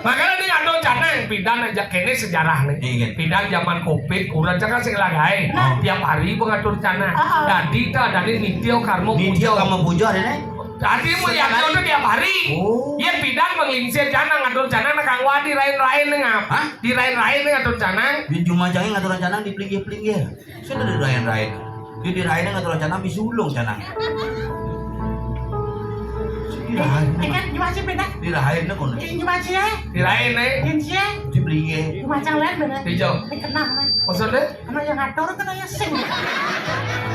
Makanya ini ngatur canang, pidan aja kene sejarah nih. Iya. Pidan zaman covid, kurang cakap sing lagai. Nah. Tiap hari pengatur canang. Ah. Dadi ta, dadi nitio karmo Nitio pujo. Karmo pujo, ada nih. Tadi mau Setiap yakin hari. Itu tiap hari. Oh. Iya, pidan menglingsir canang, ngatur canang, nak kang wadi, rain-rain nih, ngap. Hah? Di rain-rain nih, ngatur canang. Di Jumajang ngatur canang di pelinggir-pelinggir. Sudah dirain-rain. Dia dirain nggak terlalu canang, bisa ulung canang. Dirain. Eh, kan, gimana sih, Beda? Dirain, nah, kono. Eh, gimana sih, ya? Dirain, eh. Gimana sih, ya? Dibeli, ya. Gimana, Cang, lain, Beda? Hijau. Ini kenal, kan? Maksudnya? Karena yang ngatur kan hanya sing.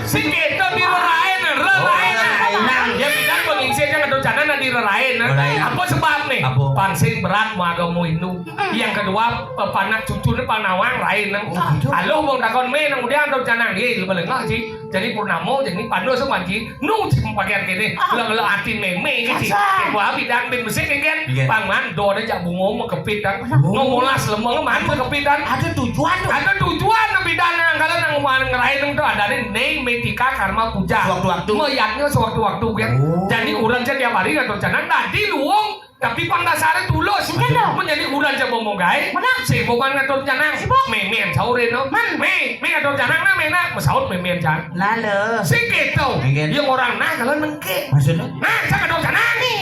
Sing itu di rain, rain. Oh, rain. Nah, dia bilang pengingsirnya ngatur canang, nah, di rain, nah. Rain. Apa sebab, nih? Apa? Pansing berat, mau agama Hindu. Yang kedua, eh, panak cucu ni panawang lain, nang. Oh, gitu. Halo, bang takon me, nang udah ada canang, ye, lu boleh nggak, Ci? Jadi purnamo, jadi pando semua, Ci. Nu, Ci, pakaian kene, Ah. Lek, lek, hati meme, gitu. Masa? Wah, bidang bin besi, kan? Iya. Pangan, do ada jak bungo, mau kepit, kan? Oh. Mau molas, lemeng, man, mau kepit, kan? Ada tujuan tuh. Ada tujuan, nah, bidang, nang, kalau nang, nang ngerain, nang, tuh, ada nih, nih, metika, karma, puja. Sewaktu-waktu. Meyaknya sewaktu-waktu, kan? Oh. Jadi, orang setiap hari, kan, tuh, canang, tadi luwung, Tapi pang dasare tulus. Enggak dong. Mun jadi udan coba mau gawe. Benar. Sing bukan ngatur canang. Sibuk. Meme saure no. Man. Me, me ngatur canang nah, me nak. Mesaut meme can. Lalo. Sing gitu. Enggak. Yang orang nah kalau nengke. Maksudnya? Nah, saya ngatur canang nih.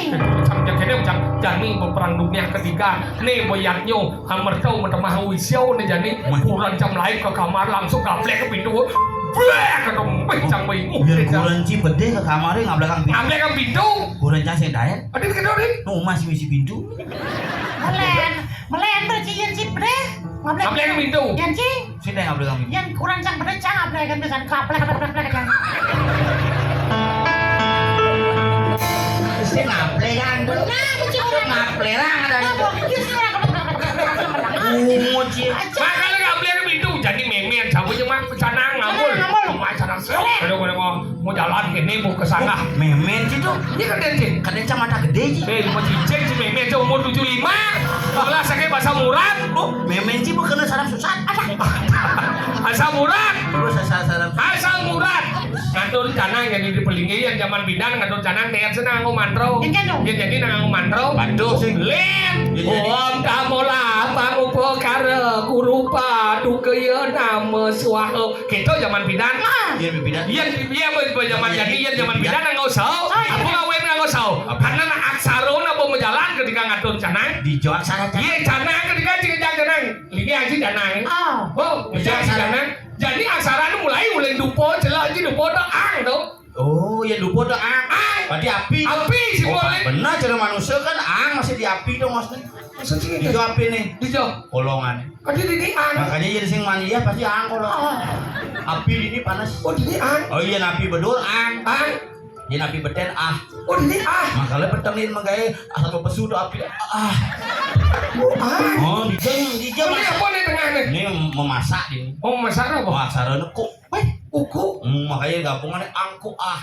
Cang, cang, kene, cang. Jani beperang dunia ketiga, né boyatnyo, amerto metemah wisyo né jani, kurencang laib ka kamar, langsung gablek ka pintu. Blek, kata, "Wéh, cang baé." Yén kurencang bedé ka kamaré, ngablekang pintu. Ngablekang pintu. Kurencang sing daén. Adin kedori. Nu mas misi pintu. Melen, melen berci yén ci bedé. Ngablek. Ngablek pintu. Yén ci. Sini ngablek pintu. Yén kurencang bedé, cang ngablek kan, biasa ngablek, ngablek, ngablek, ngablek. Sing ngablek kan. Nah, kuci orang. Ngablek orang ada. Apa? Iya, sih, orang. Ungu, ci. Makanya ngablek pintu. Jadi mémén, siapa cuma canang ngambul. Canang ngambul. Wah, canang sih. Aduh, aduh, aduh. Mau jalan kéné, mau ke sana. Mémén ci tuh. Ini kan dia, Cing. Kan dia kacamata gedé, ci. Eh, cuma cicing, ci mémén, ci umur tujuh lima. Kelas sakit bahasa murad. Oh, mémén ci mau kena saraf susat. Ada. Asam urat. Terus asal saraf. Asam urat. Ngatur canang jadi di Pelinggih, yén jaman bidan ngatur canang, dia senang nganggo mantro. Iya, dong. Dia jadi nang nganggo mantro. Waduh, sing. Lén. Iya, jadi. Om tamola pangupakara kurupa dukaya nama swaha. Kéto jaman bidan. Ah. Iya, bidan. Iya, iya, jaman, jaman, iya, jadi, iya, jaman bidan nganggo sao. Oh, iya. Apa ngawin nganggo sao? Apa? Karena nak aksara nak pemajalan ketika ngatur canang. Dijawab salah canang. Iya, canang ketika canang. Ini aja canang. Oh. Oh, bisa aksara. Canang. Jadi aksara nu mulai, mulai dupa, jelas aja dupa dah ang tuh. Oh, ya dupa dah ang. Ang. Berarti api. Api sih. Oh, boleh. Benar, cara manusia kan ang masih di api tuh, maksudnya. Maksudnya gitu. Itu api nih. Dijawab. Kolongan. Kan dia di ang. Makanya jadi sing mania pasti ang kalau. Oh. Api ini panas. Oh, di ang. Oh iya, api bedur ang. Ang. Yén api betén, ah. Oh, ini ah. Makanya petengin menggawe satu pesu tuh api. Ah. Oh, ah. Oh, dijeng, dijeng. Oh, ini apa nih tengah nih? Ini memasak ini. Oh, memasak apa? Memasak rene kok. Wéh, kuku. Hmm, makanya gabungannya angku ah.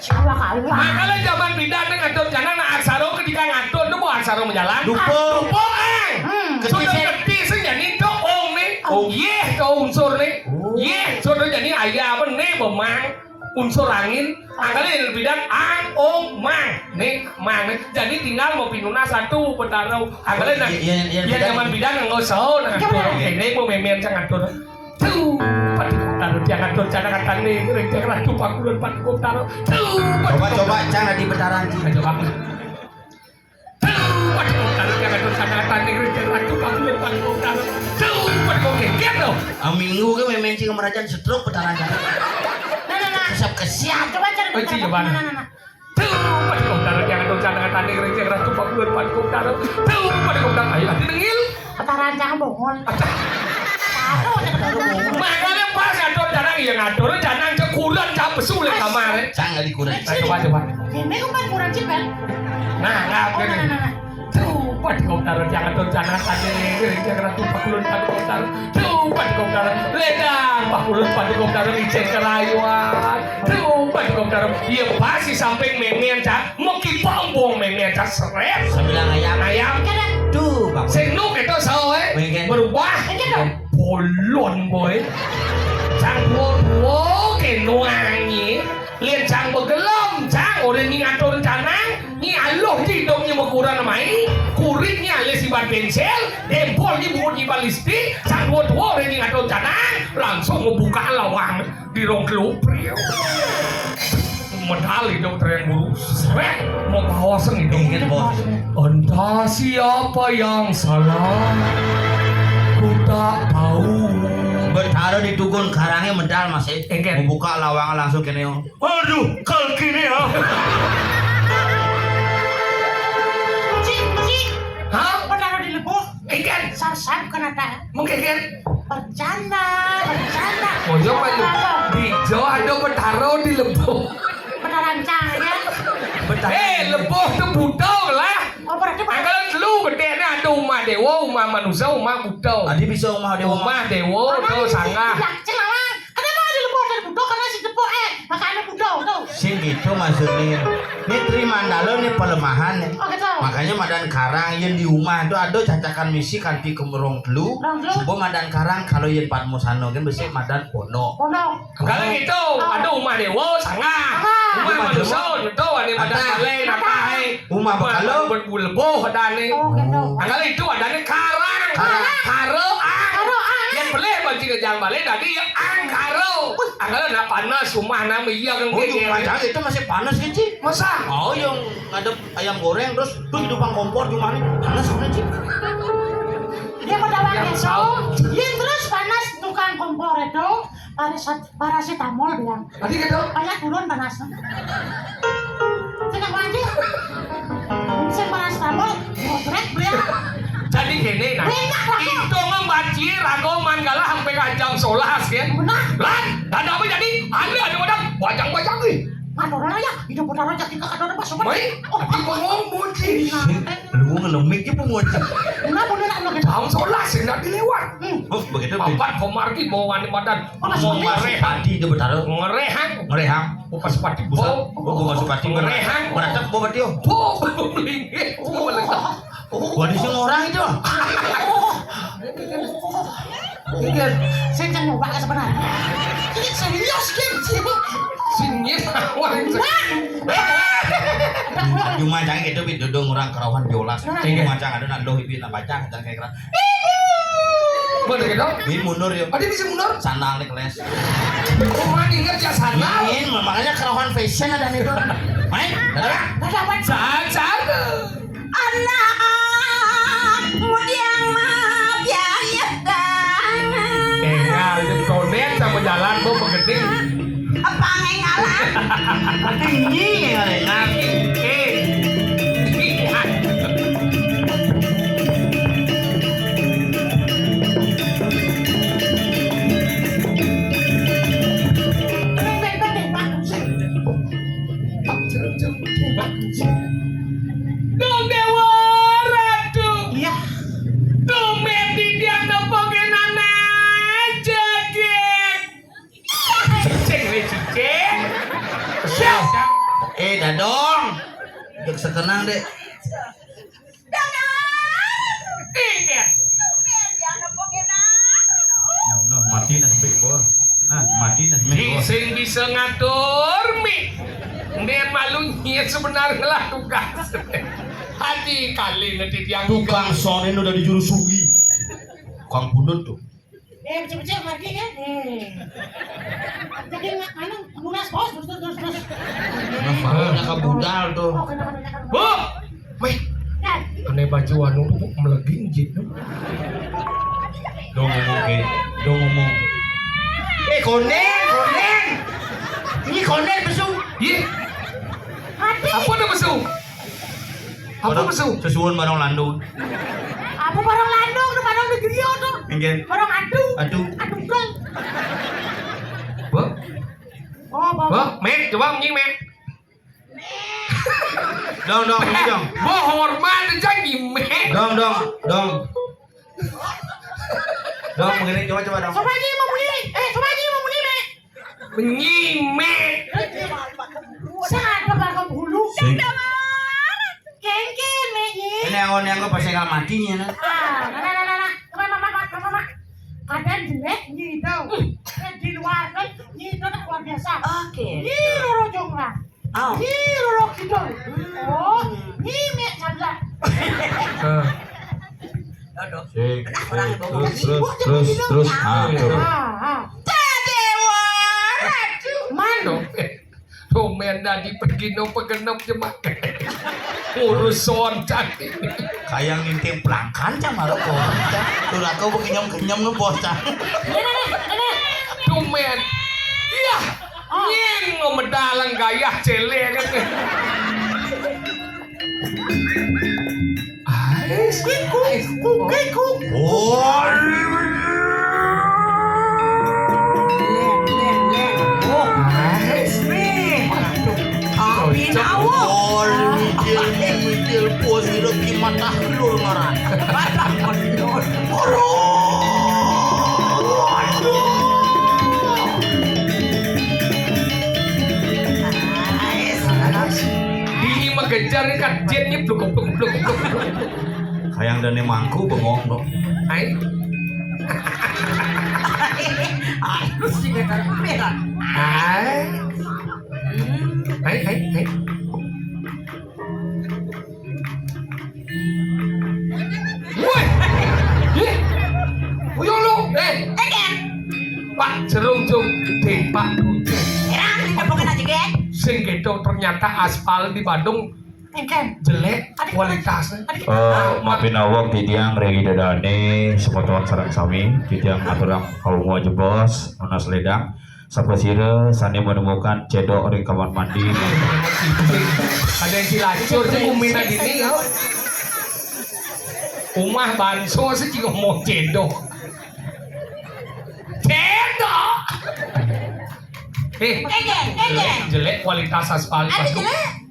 Siapa kau? Makanya zaman bidan nih ngatur canang, nah, aksara ketika ngatur tuh mau aksara menjalan. Dupa. Dupa, eh. Hmm. Sudah ngerti sih, jadi itu ong nih. Ong. Yéh, tuh unsur nih. Oh. Yéh, sudah jadi ayam nih, memang. Unsur angin, angkala yén bidan ang, ong, mang. Nih, mang nih. Jadi tinggal mau pinunas satu Betara. Angkala, oh, nah, iya, iya, iya, yén bidan. Zaman bidan nganggo sao, nah, iya, benar. Ini mau mémén cang ngatur. Tuh, Paduka Betara, cang ngatur canang katane, ring cang Ratu Pakulun Paduka Betara. Tuh, Paduka Betara. Coba, coba, cang di betaran. Nah, coba. Tuh, Paduka Betara, cang ngatur canang katane, ring cang Ratu Pakulun Paduka Betara. Tuh, Paduka geger tuh. Ah, minggu ke mémén cing merajan stroke betaran. Nah, nah, nah. Siap ke siap. Coba cari. Oh, iya, coba. Nah, nah, nah, nah. Tuh, Paduka Betara, cang ngatur canang katane, ring cang Ratu Pakulun Paduka Betara. Tuh, Paduka Betara, ayo, ati nengil. Betaran cang bongol. Aduh, cang bongol. Makanya pas ngatur canang, iya ngatur canang cekuran, cang pesu lek kamar, eh. Cang nggak dikuran. Nah, coba, coba. Ini kan kuran cipel. Nah, nah, oh, nah, nah, nah, nah. Tuh, Paduka Betara, cang ngatur canang katane, ring cang Ratu Pakulun Paduka Betara. Tuh, Paduka Betara, ledang Pakulun Paduka Betara, icén kerayuan. Tuh, Paduka Betara, iya pas di samping mémén, cang. Meki pambong mémén, cang, seret. Sambil ngayam. Ngayam. Tuh, Pak. Sing nu kéto sao, eh? Mémén. Berubah. Iya, dong. Bolon, boy. Cang tuwa-tuwa kéno anyi. Lén cang begelem, cang, ora ngatur canang, nyi aluh di idung nyi mekuran mai, kurit nyi alis iban pensil, dempol nyi buut nyi iban lipstik, cang tuwa-tuwa ora ngatur canang, langsung ngebuka lawang di rong telu, priu. Medal idung tereng buru, srek, mau bawas idung. Ingat, Bos. Entah siapa yang salah, ku tak tahu. Betara di tukun karangnya medal, Mas, eh. Ingat. Mau buka lawang langsung kéné. Aduh, kal kéné ya. Cik, cik. Hah? Betara di lebuh. Ikan. Sar-sar kena tak. Mungkin kan? Bercanda, bercanda. Oh, iya, Pak, lu. Di Jawa ada betara di lebuh. Betara rancang, ya. Betara. Eh, lebuh tuh buta lah. Oh, berarti Pak. Angkala telu gedéné ada umah déwa, umah manusa, umah buta. Tadi bisa umah déwa. Umah déwa, terus sanggah. Bilang, Celalang. Kenapa ada lebuh, ada buta? Karena si Depok, eh, makanya buta, tuh. Sing gitu maksudnya. Ini Tri Mandala nih pelemahan nih. Oh, gitu. Makanya madan karang yén di umah itu ada cacakan misi kanti ke rong telu. Rong telu. Coba madan karang kalau yén Padmasana kan besok madan pondok. Pondok. Kalau gitu, oh, ada umah déwa, sanggah. Sanggah. Umah manusa, itu ada madan balai, natahe. Umah bekala. Buat lebuh ada nih. Oh, gitu. Kalau itu ada nih karang. Karang. Karo, ah. Karo, ah. Yang beli baju kejang balik tadi ya angkaro. Angkaro nak panas rumah nama iya kan. Oh, di rumah itu masih panas kan, Ci? Masa? Oh, yang ngadep ayam goreng terus tuh hidupan kompor di rumah ini panas kan, Ci? Dia mau dapat besok. Iya, terus panas tukang kompor itu. Paraset-, parasetamol bilang. Tadi gitu? Banyak turun panasnya. Tenang aja. Bisa parasetamol, ngotrek bilang. Jadi gini, nah. Enak lah. Itu ngembaci rago manggala sampai ke jam sebelas ya. Benar. Lan, tanda apa jadi? Ada, ada orang bajang-bajang nih. Mana orang ya? Hidup benar aja kita ada orang pas. Baik, oh, tapi ngomong sih. Lu ngelemik ya penguat. Enggak boleh lah, enggak. Jam sebelas ya, enggak dilewat. Hmm. Oh, begitu. Papat pemargi bawa badan. Ngomong Mas Supardi. Ngerehang. Ngerehang. Ngerehang. Bukan Supardi. Bukan. Oh, bukan Supardi. Ngerehang. Merasa bawa dia. Oh, linggih. Oh, oh. Wah, di sini orang itu. Iya. Saya kan mau pakai sebenarnya. Ini serius, Kim. Serius, awal. Wah. Cuma jangan gitu, Bi, dudung orang kerawan biolas. Nah. Cuma jangan ada nak loh, Bi, nak baca, jangan kayak Bener gitu? Ini mundur ya. Ada bisa mundur? Sandal nih keles. Rumah inget ya sandal. Ini makanya kerawan fashion ada nih tuh. Main, dadah. Dadah, Pak. Caca. Anak mudiang mah biaya dah. Tinggal di konek sama jalan, Bu, begeding. Apa ngenggalan? Tinggi ya, Renal. Eh. Duh, Dewa Ratu. Iya. Duh, Medi dia kepengenan aja, Gek. Cicing, weh, cicing. Siap. Eh, Dadong. Dek sekenang, Dek. Dadong. Iya. Nah, mati nah, Bek, Bos. Nah, mati nah, Bek, Bos. Sing bisa ngatur, Mi. Dia malu nyet sebenarnya lah tugas. Hati kali nanti dia tukang sound ini udah dijurus sugi. Tukang pundut tuh. Eh, becek-becek lagi ya. Eh. Jadi nggak mana lunas, Bos, terus, terus, terus, terus. Nah, baru nak budal tuh. Oh, kena, kena, kena. Bu! Weh, aneh baju anu tuh meleging jit tuh. Dong ngomong, Ki. Dong ngomong. Eh, koneng, koneng. Ini koneng besu. Iya. Apa ada besu? Apa besu? Sesuwun barang landung. Apa barang landung tuh, barang negeri tuh? Nggih. Barang adu. Adu. Adu kang. Bu? Oh, Bu. Bu, Mek, coba bunyi, Mek. Dong, dong, bunyi dong. Bu, hormat aja, Mek. Dong, dong, dong. Dong, begini, coba, coba, dong. Coba aja mau bunyi. Eh, coba aja mau bunyi, Mek. Bunyi, Mek. Saya ada bakal bulu. Sing. Kengken, Mek, ye. Ini yang, yang gue pasti nggak matinya, nah. Ah, nah, nah, nah, nah, nah. Coba, Mak, Mak, Mak, Mak, Mak. Kadang jelek, gitu. Hmm. Eh, di luar, kan, gitu, tak luar biasa. Oke. Nyi Roro Jonggrang. Oh. Nyi Roro Kidul. Hmm. Oh, Nyi Mek Sabda. Eh. Aduh. Sik, sik, terus, terus, terus, terus. Ah, tuh. Ah, ah. Dewa Ratu. Man. Tumen dadi pegino pegenep jemak. Urusan cantik. Kayak nginting pelangkan cang maroko. Tuh aku bekenyem-kenyem ngebos cang. Tumen. Iya. Oh. Nying ngemedalang gayah celek kan. Ais. Kiku, kukiku. Oh. Len, len, len. Oh. Ais. Nih. Aduh. Api nawo. Oh, mikir, mikir, bos, itu gimana lu ngaran? Mata menurut. Dini mah gencar nih kan, jetnya bluk, bluk, bluk, bluk, bluk. Kayak ada nih mangku bengong dong. Hai. Halus juga kan, berak. Hai. Hai, hai, hai. Woi. Ih. Uyang lu. Eh. Jerung jung gedhe, Pak. Erang ditepukin aja, Gen. Sing gedong ternyata aspal di Bandung Engken. Jelek kualitasnya. Eh, maafin awak, titiang Regi Dadane, semeton sareng sami, titiang aturang kawula jebos, nunas ledang. Sapa sira sane menemukan cedok ring kamar mandi? Ada yang cilacur sih, umina dini, ya. Umah bansos sih juga mau cedok. Cedok. Eh, Engken, engken. Jelek kualitas aspal. Ada jelek.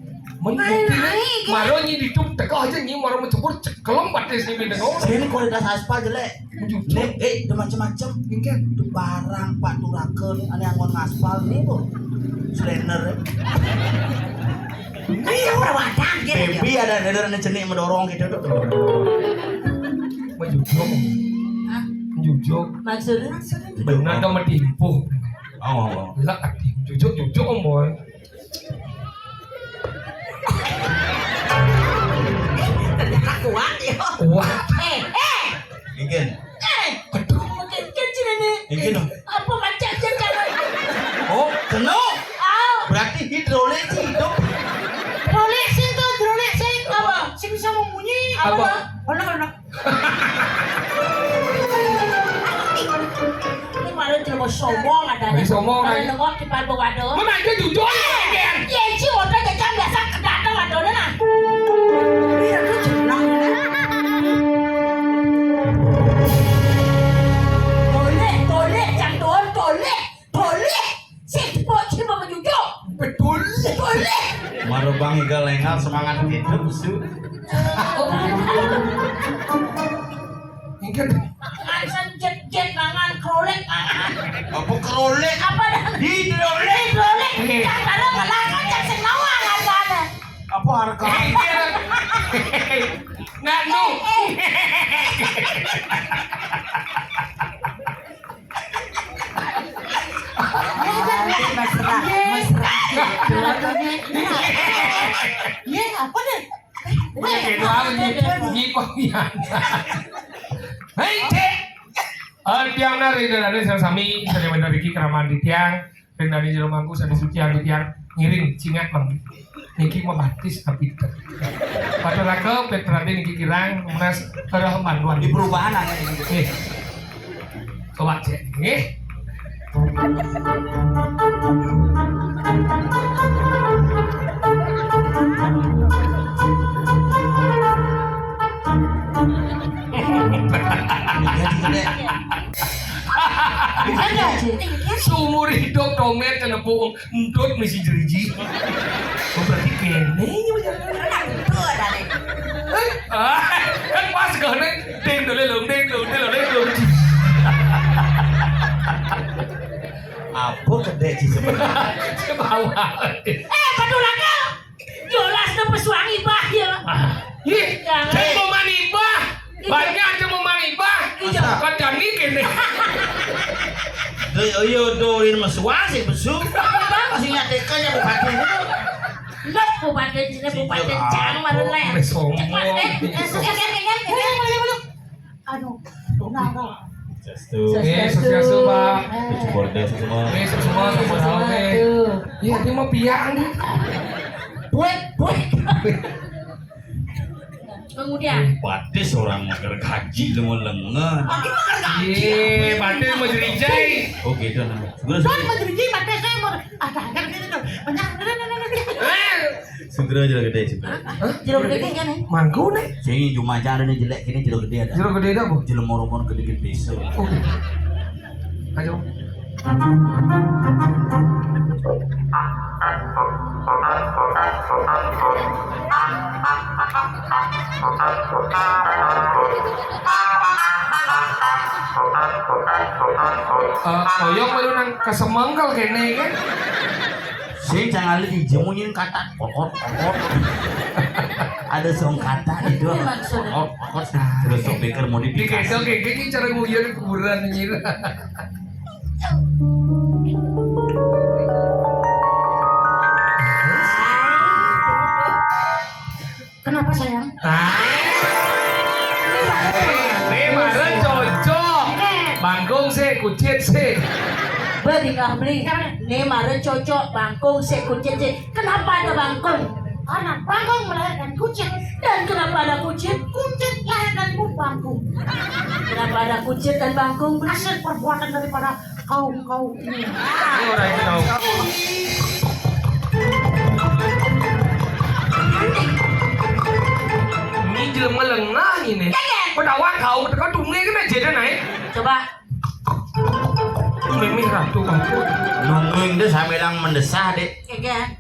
Maro nyi dituk teka aja nyi maro mencukur cekelem batis nyi bintang. Sini kualitas aspal jelek. Nih, eh, udah macem-macem. Engken. Itu barang Pak Turaken, ane anggon ngaspal nih, Bu. Slender. Ini perawatan, gitu, ya. Baby ada, ada, ada cenik mendorong gitu tuh. Menjujuk. Hah? Menjujuk. Maksudnya? Benar dong, mentimpuh. Oh, oh, oh. Lah, menjujuk-jujuk, Om Boy. Ternyata kuat, ya. Kuat. Eh, eh. Engken. Eh. Aduh, makin kecil ini. Engken, dong. Apa macam-macam? Oh, kena. Ah. Berarti hidrolik sih hidup. Hidrolik sih itu, hidrolik sih. Apa? Sing bisa membunyi. Apa? Apa? Ono, ono. Ini malah jelema sombong ada. Ini sombong, malah ayo. Nengok di depan waduh. Mun aja jujur, Gen. Ya, isi otak aja biasa kedatang waduh nah. Iya, tuh jeneng. Toleh, toleh, cang tuan, toleh. Boleh. Sing tepuk sing mau menjujur. Betul. Boleh. Maro Bang Iga lengal semangat hidup, Su. Engken. Mangan jet-jet, mangan krolek, mangan. Apa krolek? Apa dah? Hidrolik. Hidrolik. Iya. Yang baru ngelakon, yang sing nawa ngadane. Apa harga? Engken. Nganu. Mesra, mesra gitu. Iya, apa deh? Iya, gitu, apa, nyi-, nyimpang, iya. Hei, Cek. Eh, tiang nari dan ada sami, sami bener iki keramaan di tiang. Ring dani jero mangku sami suci anu tiang ngiring cingak mang. Niki mah batis tapi ter. Pada raka Petrade niki kirang mas kerah manduan. Di perubahan aja ini. Eh. Coba cek nggih. Iya, Cik. Seumur hidup domet kena pung entut misi jeriji. Oh, berarti kene ini bener. Betul tadi. Ah, kan pas gone ding dole lung ding dong ding dole lung. Apa gede sih sebenarnya? Bawa. Eh, Paturaga. Jelas na pesuang ibah ya. Ah, ih, jangan. Saya mau manibah. Iya. Banyak aja mau manibah. Iya. Kan jani kene. Doi, iya, doin mesuang sih besu. Masih nyatekan ya bupati itu. Lek bupati ini bupati cang maren lek. Wis sombong. Cepat, eh, eh, eh, eh, eh, eh, eh, eh. Aduh, benar, Pak. Swastiastu. Eh, swastiastu, Pak. Eh. Syukur deh semua. Eh, semua, semua tahu, eh. Iya, dia mau piang. Buat, buat. Kemudian. Batis orang mager gaji, lengo lengan. Makin mager gaji. Iya, batis mau jerijai. Oh, gitu, nah. Sudah, sudah. Mau jerijai, batis saya mau. Ada, ada, ada, ada. Banyak, ada, ada, ada, ada. Eh. Segera jero gede, segera. Hah? Jero gede kan, eh? Mangku nih. Sing cuma cara nih jelek gini jero gede ada. Jero gede ada apa? Jero moro-moro gede-gede. Oke. Ayo. Eh, oyong baru nang kesemengkel kene kan? Sing jangan lihat dijemunin kata kokot kokot. Ada song kata itu. Ini maksudnya. Kokot kokot. Terus sok pikir mau dipikasi. Dikendok kayak gini cara nguyon kuburan nyira. Kenapa sayang? Ah. Ini bareng cocok. Bangkung sih, kucit sih. Beri kah beli. Nih mara cocok bangkung sik kucit sik. Kenapa ada bangkung? Karena bangkung melahirkan kucit. Dan kenapa ada kucit? Kucit lahirkan bangkung. Kenapa ada kucit dan bangkung? Hasil perbuatan daripada kaum-kaum ini. Ini orang yang tahu. Ini jelema lengah ini. Pedawan kau, teka tunggu ini aja deh naik. Coba. Mimih ratu kampung. Nungguin dia sambil yang mendesah, Dek. Kagak.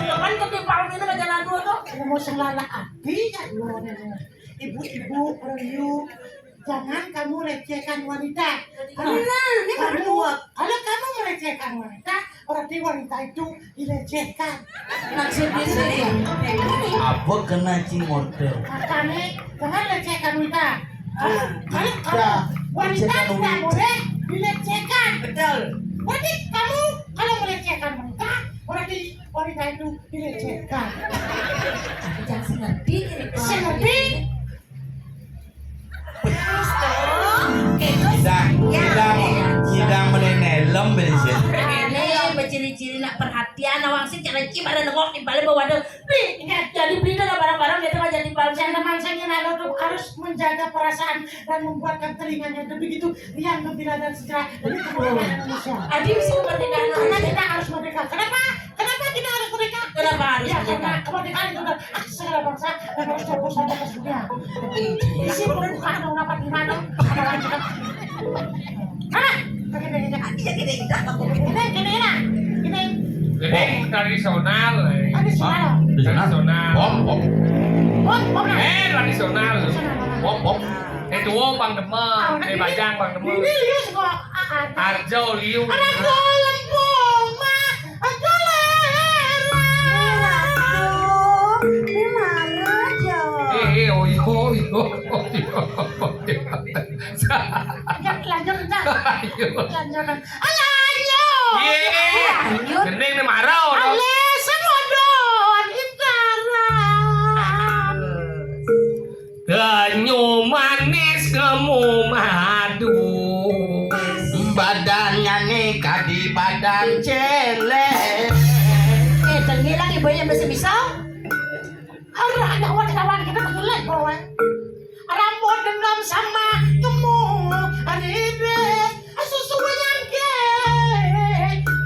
Depan ketimpang ini aja lagu tuh. Mau selala api ya, lu ini. Ibu-ibu, perlu. Jangan kamu lecehkan wanita. Benar, ini kamu, kalau kamu melecehkan wanita, berarti wanita itu dilecehkan. Maksudnya sih, apa kena cing order? Makanya jangan lecehkan wanita. Kalau kamu wanita tidak boleh dilecehkan. Betul. Berarti kamu kalau melecehkan wanita, berarti wanita itu dilecehkan. Jangan ngerti. Ngerti? Terus tuh, kayak terus. Idang, idang, idang meni nelem bensin. Ini beciri-ciri nak perhatian, awang sih cara cip ada nengok di balik bawah ada. Nih, ingat, jadi beli tuh barang-barang dia tuh nggak jadi bal. Saya teman saya nalo tuh harus menjaga perasaan dan membuatkan telinganya begitu riang gembira dan segera demi kemerdekaan Indonesia. Adi bisa kemerdekaan. Karena kita harus merdeka. Kenapa? Kenapa kita harus merdeka? Kenapa harus merdeka? Ya, karena kemerdekaan itu adalah hak segala bangsa dan harus terus sampai ke dunia. Isi pembukaan undang-undang di mana? Ada lagi kan? Hah? Pakai deh, deh. Iya, gini, gini. Gini, gini, gini. Gini. Ini tradisional, eh. Tradisional. Tradisional. Bom, bom. Bom, bom, nah. Eh, tradisional. Tradisional, nah. Bom, bom. Eh, tuwo pang demen. Ah, eh, ini, bajang pang demen. Ini lius kok. Ah, ah. Arjo lius. Anak golem poma. Aduh, ini mana, Jo? Eh, eh, oyo, oyo, oyo. Lanjut, lanjut, lanjut. Ayo. Lanjut. Ayo, ayo. Iya. Lanjut. Gending nih marau, dong. Ale, semodon, itaran. Genyo manis, ngemu madu. Badannya nih kadi badan celek. Eh, tengi lagi boy yang bisa-bisa. Arah ada kawan-kawan kita tengi lagi boy. Rambut dendam sama ngemu ribet. Susu yang ke.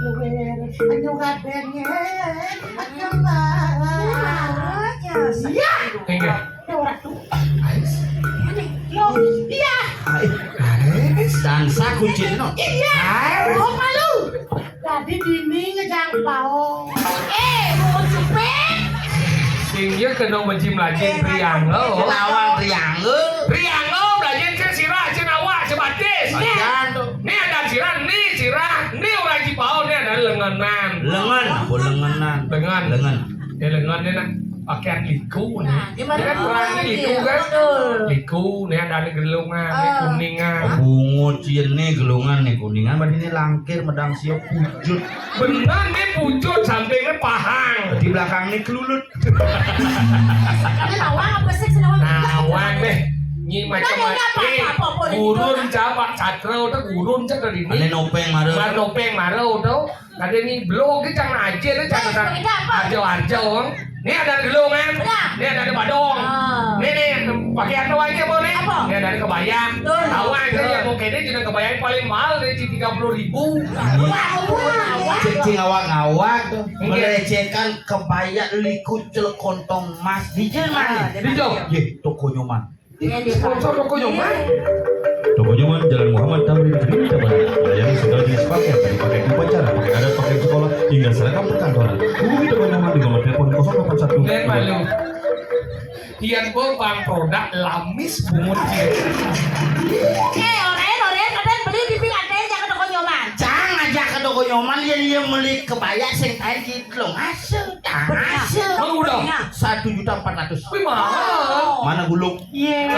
Luwer, nyurat denge. Kemana? Ya. Enggak. Ais. Lo, iya. Ais. Dansa kucing no. Iya. Ais. Oh, malu. Tadi dini ngejang pao. Eh, bungut cuping. Sing ieu kena beji melajin triangle. Lawang triangle. Triangle melajin ke sirah, cenah awak, cebatis. Bagian tuh. Nih ada sirah, nih sirah, nih orang Cipau, nih ada lengenan. Lengan, apa lengenan? Lengan. Lengan. Ya lengan dia nak. Pakaian liku nih. Nah, dia mah kan liku, orang ini liku, kan? Betul. Liku, nih ada, ada gelungan, nih kuningan. Oh, bungut, cie, nih gelungan, nih kuningan, berarti ini langkir, medang siap, pujut. Bener, nih pujut, sampingnya pahang. Di belakang nih kelulut. Ini nawang apa sih, nawang? Nawang deh. Nyi macam apa, eh, apa, apa, apa, gurun, apa? Cak, Cak, tadi ini. Ane nopeng mara. Mar nopeng mara, tuh. Ada nih blog, cang aja tuh catatan. Arjo, arjo. Nih ada gelungan. Nih ada, ada badong. Nih, nih, pakai apa aja, Bo, nih? Apa? Nih ada, ada kebaya. Betul. Tahu aja ya, mau kene jeneng kebaya paling mahal dari tiga puluh ribu. Wah, wah, wah. Cing ngawak-ngawak tuh. Iya. Melecehkan kebaya liku celekontong emas. Di Jerman. Di Jog. Ye, toko Nyoman. Sponsor toko Nyoman. Toko Nyoman, Jalan Muhammad Tamrin, Berita Barat. Melayani segala jenis pakaian dari pakaian upacara, pakaian adat, pakaian sekolah, hingga seragam perkantoran. Hubungi Toko Nyoman di nomor telepon kosong delapan satu. Malu. Ian Bo bang produk lamis bungut. Eh, oren, oren, kadang beli di ping ada yang ke toko Nyoman. Cang aja ke toko Nyoman, yang dia beli kebaya sing kain di Telung Asa. Telung Asa. Mau dong. Satu juta empat ratus. Wih, mahal. Mana gulung? Iya.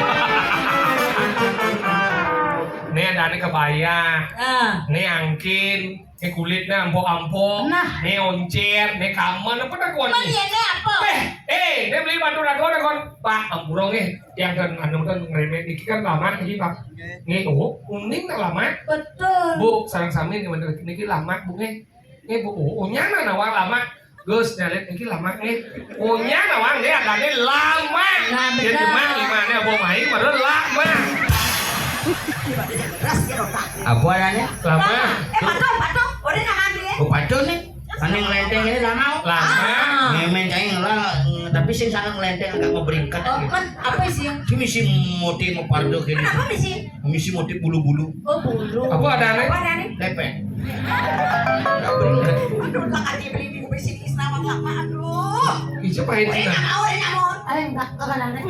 Nih ada nih kebaya. Ah. Nih angkin. Nih kulitnya ampo-ampo. Nah. Nih oncir, nih kamen, apa dah kuan? Emang nih? Iya, nih apa? Eh, Eh, dia beli batu rago, rago. Pak, ampura nggih. Yang kan anu kan ngeremek niki kan lama niki, Pak. Nggih, oh, kuning tak lama. Betul. Bu, sareng sami niki bener niki lama, Bu nggih. Nggih, Bu, oh, oh, nyanan awak lama. Gus nyalit niki lama nggih. Oh, nyanan awak nggih adane lama. Nah, bener. Demak limane apa mai baru lama. Apa adanya? Lama. Eh, patuh, patuh. Udah nyaman dia. Oh, patuh nih. Ane ngelenteng ini lama. Lama. Ngemen cai ngelah, tapi sing sangat ngelenteng agak ngeberingkat. Oh, men, apa sih? Si misi moti mepardo kene. Apa misi? Misi moti bulu-bulu. Oh, bulu. Apa adane? Apa adane? Lepek. Agak beringkat. Aduh, tak ada beli minggu besi di Islam apa, aduh. Ijo pahit. Udah sih, nggak mau, udah nggak mau. Ayo, enggak, enggak ada.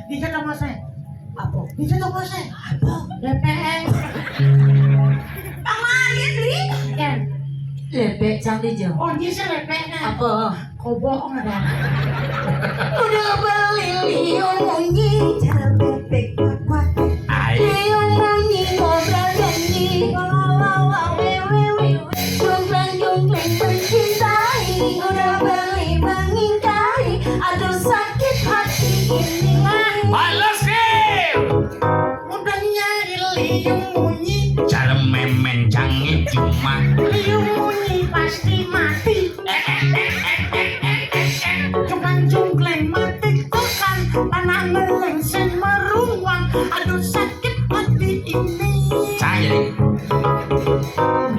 Dia kata mau saya. Apa? Bisa toko sih? Apa? Lepek. Bang Mali beli? Kan. Lepek cang di jo. Oh, ini sih lepek nah. Apa? Kobok ada. Udah beli liu munyi cara bebek kuat. Ai. Liu munyi ngobrol nyanyi. Wawawa wewewe. Jungkling jungkling mencintai. Udah beli mengingkari. Aduh sakit hati ini. Balas, Kim. Udah nyari liu munyi. Cara memen canggih cuma. Liu munyi pasti mati. Cuman jungkleng mati tukang. Tanah meleng sing meruang. Aduh sakit hati ini. Saya.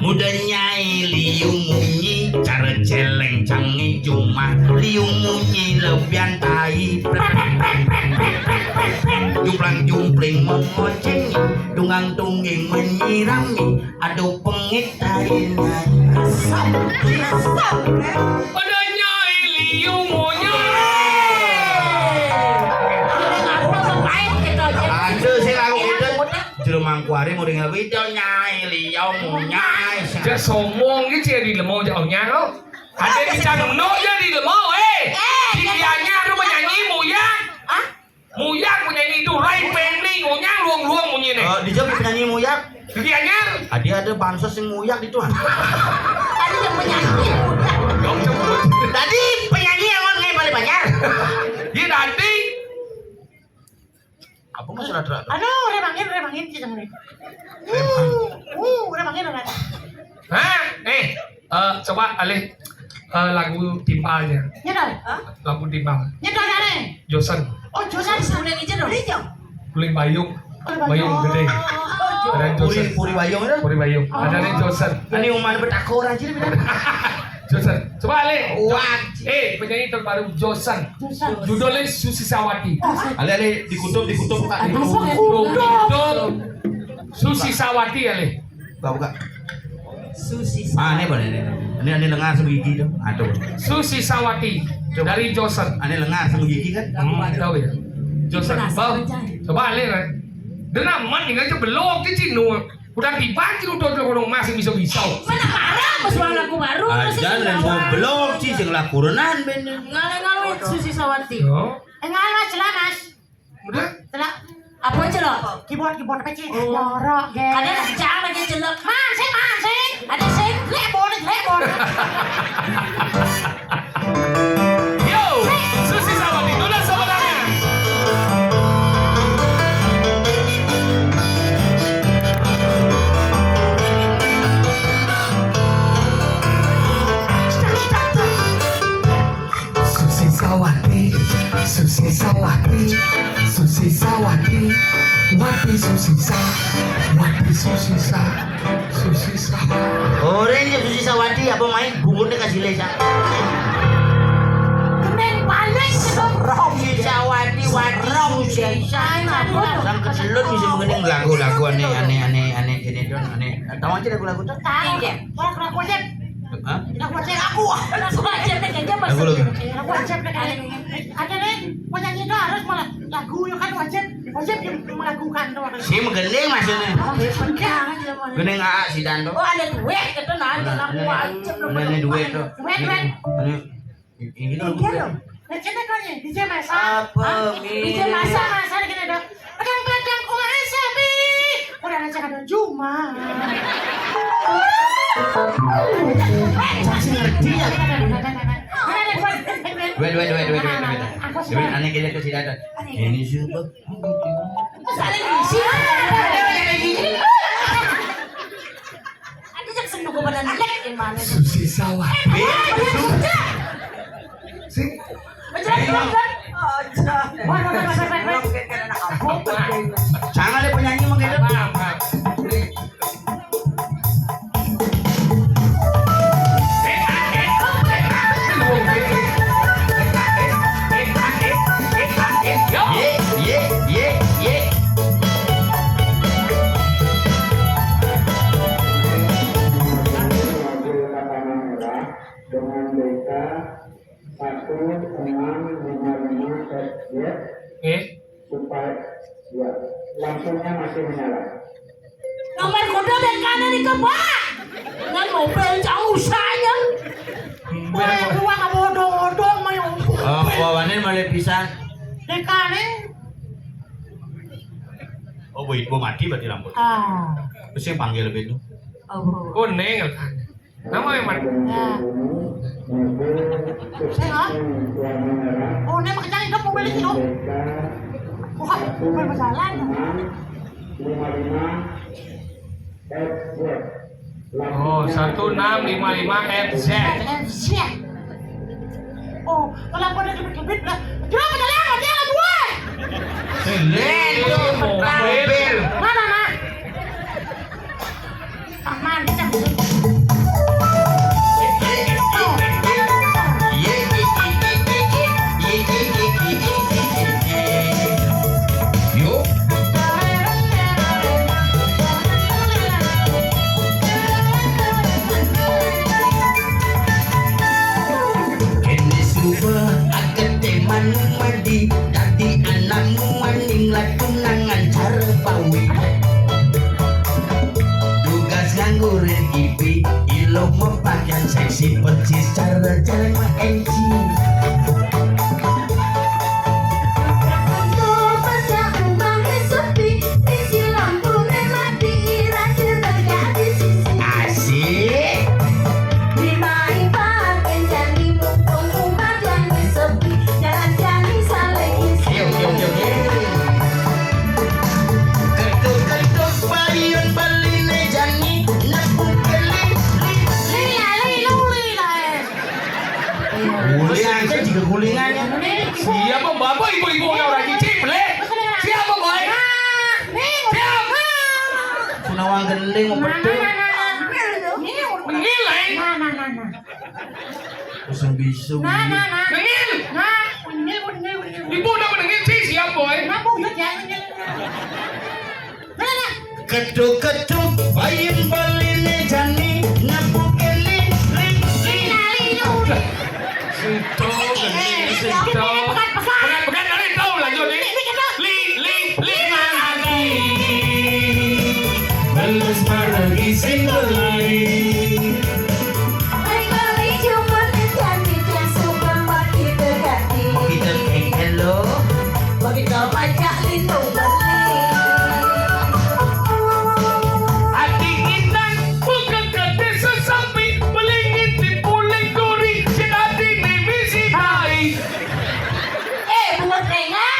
Muda nyai liu munyi. Cara celeng canggih cuma. Liu munyi lebihan tai. Juplang jumpling mengoceng, tunggang tungging menyirami, aduh pengit tai nai. Asam, asam, eh. Pada nyai liu munyai. Aduh, sing aku udah jero mangkuari mau dengar video nyai liu munyai. Dia sombong gitu ya di lemau jauhnya kau. Ada di sana no ya di lemau eh. Di dianya ada penyanyi muya. Hah? Muyang penyanyi itu, Ray Penny, Muyang luang-luang munyi nih. Eh, dijawab penyanyi Muyang. Dia nyar. Tadi ada bansos yang Muyang di tuan. Tadi yang penyanyi Muyang. Dong, sebut. Tadi penyanyi yang ngai balik banyak. Dia nanti. Apa masalah terak? Aduh, remangin, remangin, kita mulai. Uh, uh, remangin, remangin. Hah? Eh, eh, coba alih eh, lagu timpalnya. Nyedol. Hah? Lagu timpal. Nyedol ada. Josen. Oh, Josen. Udah ngijin dong. Udah jam. Kuling Bayung. Kuling Bayung. Bayung gede. Oh, ada Puri, Josen. Puri Bayung itu. Puri Bayung. Oh. Ada nih Josen. Ini umar betakor aja nih. Josen. Coba alih. Wah. Eh, penyanyi terbaru Josen. Josen. Judulnya Susi Sawati. Alih alih dikutup dikutup kak. Aduh, dikutup. Dikutup. Susi Sawati alih. Buka, buka. Susi. Ah, ini boleh ini. Ini ini lengar sama gigi tuh. Aduh. Susi Sawati dari Josen. Ini lengar sama gigi kan? Hmm, tahu ya. Josen. Penasaran, Bang. Coba lihat kan. Dia naman tinggal aja belum di sini. Udah tiba di udah udah orang masih bisa bisa. Mana parah, mas lagu baru, masih ada yang belum sih yang lakurenan bener. Ngale-ngale Susi Sawati. Yo. Eh, ngale mas, jelas mas. Udah? Celak. Apa celak? Keyboard, keyboard apa sih? Oh. Jorok, geng. Ada cang lagi celak. Mansing, mansing. Ada sing, lebon, lebon. Yo, Susi Sawati, dulu sebenarnya. Susi Sawati, Susi Sawati, Susi Sawati, Wati Susi Sa, Wati Susi Sa, Susi Sa. Orangnya Susi Sawati apa main bungut kasih lesa. Kemen balik sebab Susi Sawati, Wati Susi Sa. Sang keselun bisa mengening lagu-lagu aneh, aneh, aneh, aneh, gini dong, aneh. Tahu aja lagu-lagu tuh. Tahu. Iya. Lagu-lagu aja. Hah? Lagu aja aku. Lagu aja deh, aja mas. Lagu, lagu. Lagu aja deh. Ada nih, penyanyi itu harus malah lagu ya kan wajib, wajib melakukan tuh. Si menggending maksudnya. Oh, iya, penting aja, Bang. Gending A A si Dando. Oh, ada duet gitu nah, ada lagu wajib loh. Ada duet tuh. Duet, duet. Ini, ini, ini. Iya loh. Nah, kita kok nih, D J Masa. Apa, Hah? Mi? D J Masa, Masa gini dong. Kadang-kadang kok sepi. Udah aja ada cuma. Masih ngerti ya? Duet, duet, duet, duet, duet, duet. Apa sih? Duet, aneh kita ke sini ada. Aneh. Ini sumpah. Saling isi. Aku cek sendu ke badan jelek gimana? Susi sawah. Eh, eh, eh, eh. Sing. Betul, betul, betul. Oh, betul. Wah, wah, wah, wah, wah, wah. Mungkin kan anak kampung. Jangan deh penyanyi mah gitu. Apa, apa? Ye, ye, ye, ye. Dengan B K satu enam lima lima F Z. Oke. Supaya, ya, lampunya masih menyala. Nomor kuda dan kanan di kebak. Dengan mobil jauh saya. Wah, yang keluar nggak bodong-bodong, main. Oh, bawaannya malah pisan. Di kanan. Oh, bu, bu mati berarti lampu. Ah. Terus yang panggil lebih itu. Oh. Kuning. Nama yang mana? Ya. Saya, oh, ini mah kencang, hidup mobil itu. Wah, mobil berjalan. Oh, satu enam lima lima F Z. F Z. Oh, kalau aku udah kebit-kebit lah. Jangan, jangan, jangan, gue. Eh, itu mobil. Mana, mana? Kene suba agete manu madi, dadi anakmu maning laku nangan cara pawi. Tugas nganggurin ipi, ilok mepakaian seksi persis cara jalan ma enci. Asik. Oke, oke, oke, oke. Ketuk-ketuk payun beline jani, nepuk keli, li, li, li, li, li, li. Guling aja juga gulingannya. Siapa bapak ibu-ibu orang cicip, Le? Siapa, boy? Siapa? Sunawang gending mau betul. Menilai. Usung bisu. Nah, nah, nah. Nengil. Nah, nengil, nengil, nengil. Ibu udah menengil sih siap, boy. Kenapa udah jangan, jangan. Nah, nah. Ketuk-ketuk, bayin baline jani, nabuk eli, li, li. Nali, lu. Situ, geni, situ. Pegat, pegat, nanti tahu lanjut nih. Li, li, li, mana hati. Belus maragi sing belai. Ai, bali cuma terjadi yang suka bagi terjadi. Mau kita kayak hello. Bagi kau pajak lindung beli. Ati ngindang, bukan kete sesampi, beli ngintip, beli guri, si ati ni bisi tai. Eh, bener tengah.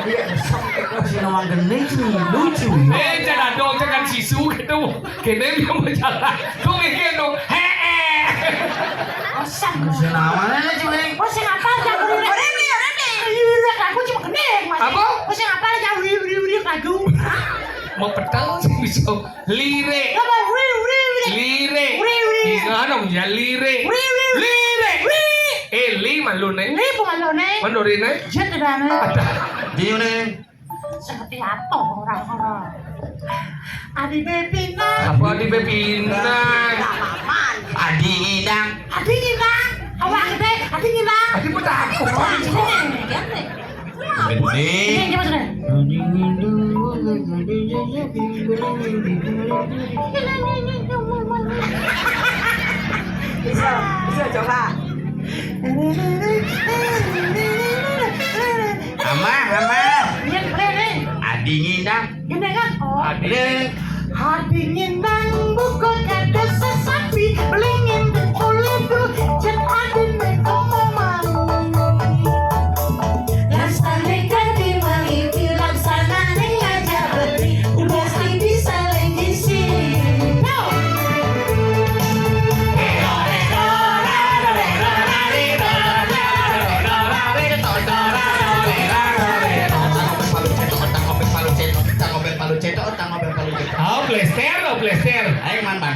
Iya, sampai kau si nawang gending sih lucu. Eh, jangan dong, jangan sisu gitu. Kene dia mau jalan. Tuh mikir dong. Heeh. Bosan. Bosan amat aja, Cing. Bosan apa aja, Bro? Rene, Rene. Iya, aku cuma gending, Mas. Apa? Bosan apa aja, uri, uri, uri, kadu. Mau petang sih bisa. Lire. Apa? Uri, uri, uri. Lire. Uri, uri. Di sana punya lire. Uri, uri. Lire. Uri. Eh, li malu nih. Li apa malu nih? Menurut nih. Jet di sana. Ada. Dia nih. Seperti apa orang-orang? Adi Bebina. Apa Adi Bebina? Adi Ngidang. Adi Ngidang. Awak gede, Adi Ngidang. Adi Petang. Adi Petang. Ini gimana? Bisa, bisa coba. Amah, amah. Iya, boleh, nih. Adi ngindang. Gini kan? Oh. Adi. Adi ngindang buku kada sesapi, belingin oleh tu, cek adi mereka mau malu.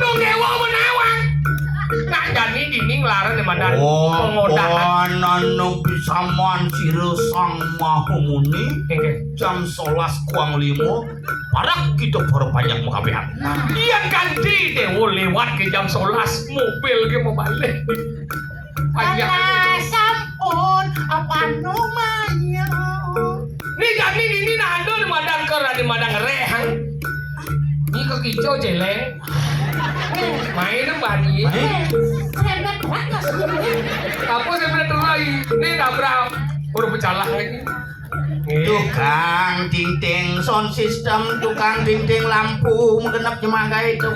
Dong dewa menawang. Nak jani dini nglarang di madan. Oh, pengodahan. Anu pisaman sira Sang Maha Muni. Inggih. Jam sebelas kurang lima, parak kita baru banyak mengkabihan. Nah. Yang ganti dewa lewat ke jam sebelas, mobil ke mau balik. Panjang. Alah, sampun, apa nu mayu? Ni jani dini nak ada di madang ker, di madang rehang. Ni ke kijo jeleng. Main apa ni? Main. Serempet banget. Apa serempet lagi? Ni nabrak. Udah pecalang lagi. Tukang tinting sound system, tukang tinting lampu, menggenep jemagai itu.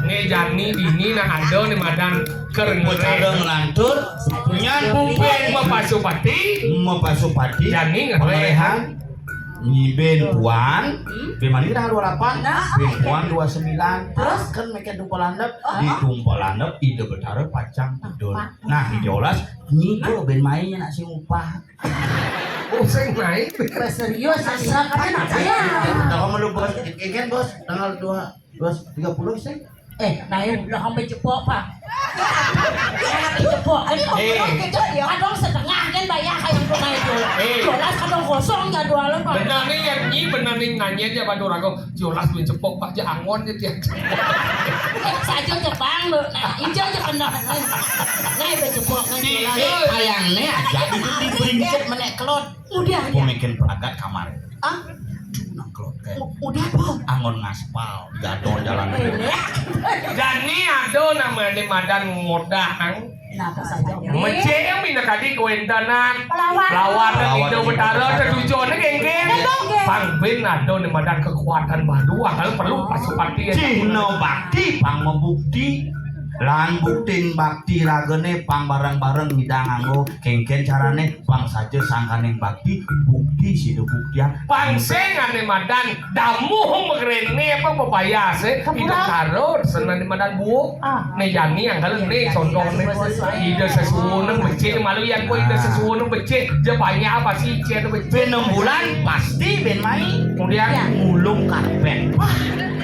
Ni jani dini nak ada ni madan ker. Cara ngelantur, nyan bumbin mapasupati. Mapasupati. Jani ngelehan. Nyi ben puan, hmm? Ben mani dah dua lapan. Nah. Ben puan dua sembilan. Terus? Kan makin tumpal landep. Oh. Di tumpal landep, Ida Betara pacang tidur. Nah, di jolas, nyi tu ben main nak sing upah. Oh, sing naik. Serius, serius. Apa nak saya? Tahu malu bos, kan bos, tanggal dua, dua, tiga puluh sih. Eh, naik udah sampai jebok, Pak. Sampai jebok. Ini kok eh. Kadang setengah kan bayar kayak yang kemarin tuh. Eh. Jolas kadang kosong jadwalnya, Pak. Benar nih, yang ini benar nih nanya aja Pak Durago. Jolas main jebok, Pak, ja angon ya dia. Eh, saja jebang lo. Nah, injak aja kena. Nah, main jebok kan jolas. Eh, ayangnya aja itu diberingkit menek kelot. Udah, udah. Pemikin peragat kamar. Ah? Aduh, nangklot kayak. U-, udah, Pak. Angon ngaspal, jatuh jalan. Iya. Jani ada namanya madan ngodahang. Kenapa saja? Mecek yang mina kadi kawéntenan. Pelawat. Pelawat Pelawat Indo Indo Betara Betara. Tetujoné kéngkén. Kéngkén. Pang bin ada ni madan kekuatan baru, kalau perlu pasupati. Cihna bakti pang mabukti. Lan buktin bakti ragané pang bareng-bareng ngidang nganggo kéngkén carané. Pang saja sangkaning bakti, bukti sida buktian. Pang sing ané madan damuh magréné apa bebayasé, Kepura. Ida karo seneng madan buuk. Ah. Né jani angkal né contohné. Ida sesuwun becik malu yang ku Ida sesuwun becik, ja banyak apa sih icén becik. Ben enam bulan pasti ben mai. Kemudian ya. Mulung karpet. Wah,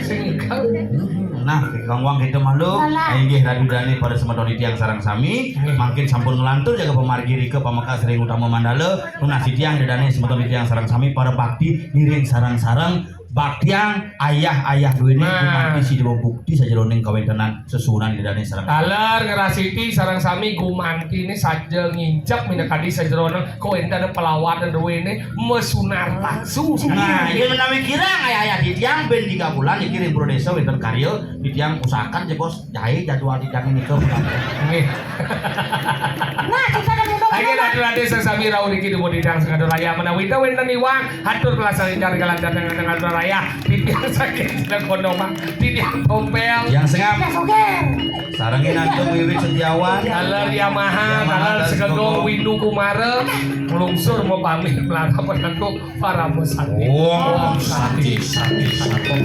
sing ikal. Hmm, nah, kangguang kita malu. Alah. Inggih ratu dané para semeton titiang sareng sami, inggih. Mangkin sampun nglantur jaga pamargi rika pamekas ring utama mandala. Nunas titiang dané semeton titiang sareng sami para bakti ngiring sareng-sareng baktiang ayah-ayah duéné. Nah. Gumanti sida bukti sajeroning kawéntenan sesuwunan dané sareng. Taler ngrasiti sareng sami gumantiné saja ngincep minakadi sajeroning kawéntenan pelawatan duéné masunar taksu. Nah, yén menawi kirang ayah-ayah titiang ben tiga bulan iki ring Pura Désa wénten karya titiang usahaken jebos Jaé jadwal titiang nika. Nggih. Nah, kita kan itu. Ayo, ratu-ratu sesami rauh niki dumun titiang sakadaya menawi wénten iwang, atur pelasaran incar kalantar dengan dengan raya. Titiang saking Sidakono, Pak. Titiang tompel. Yang sengap. Yang sugih. Sareng Inantung Wiwit Setiawan. Taler Yamaha, taler Segegong Windu Kumara, nglungsur mapamit mlarapan antuk para pesanti. Om Santi, Santi, Santi.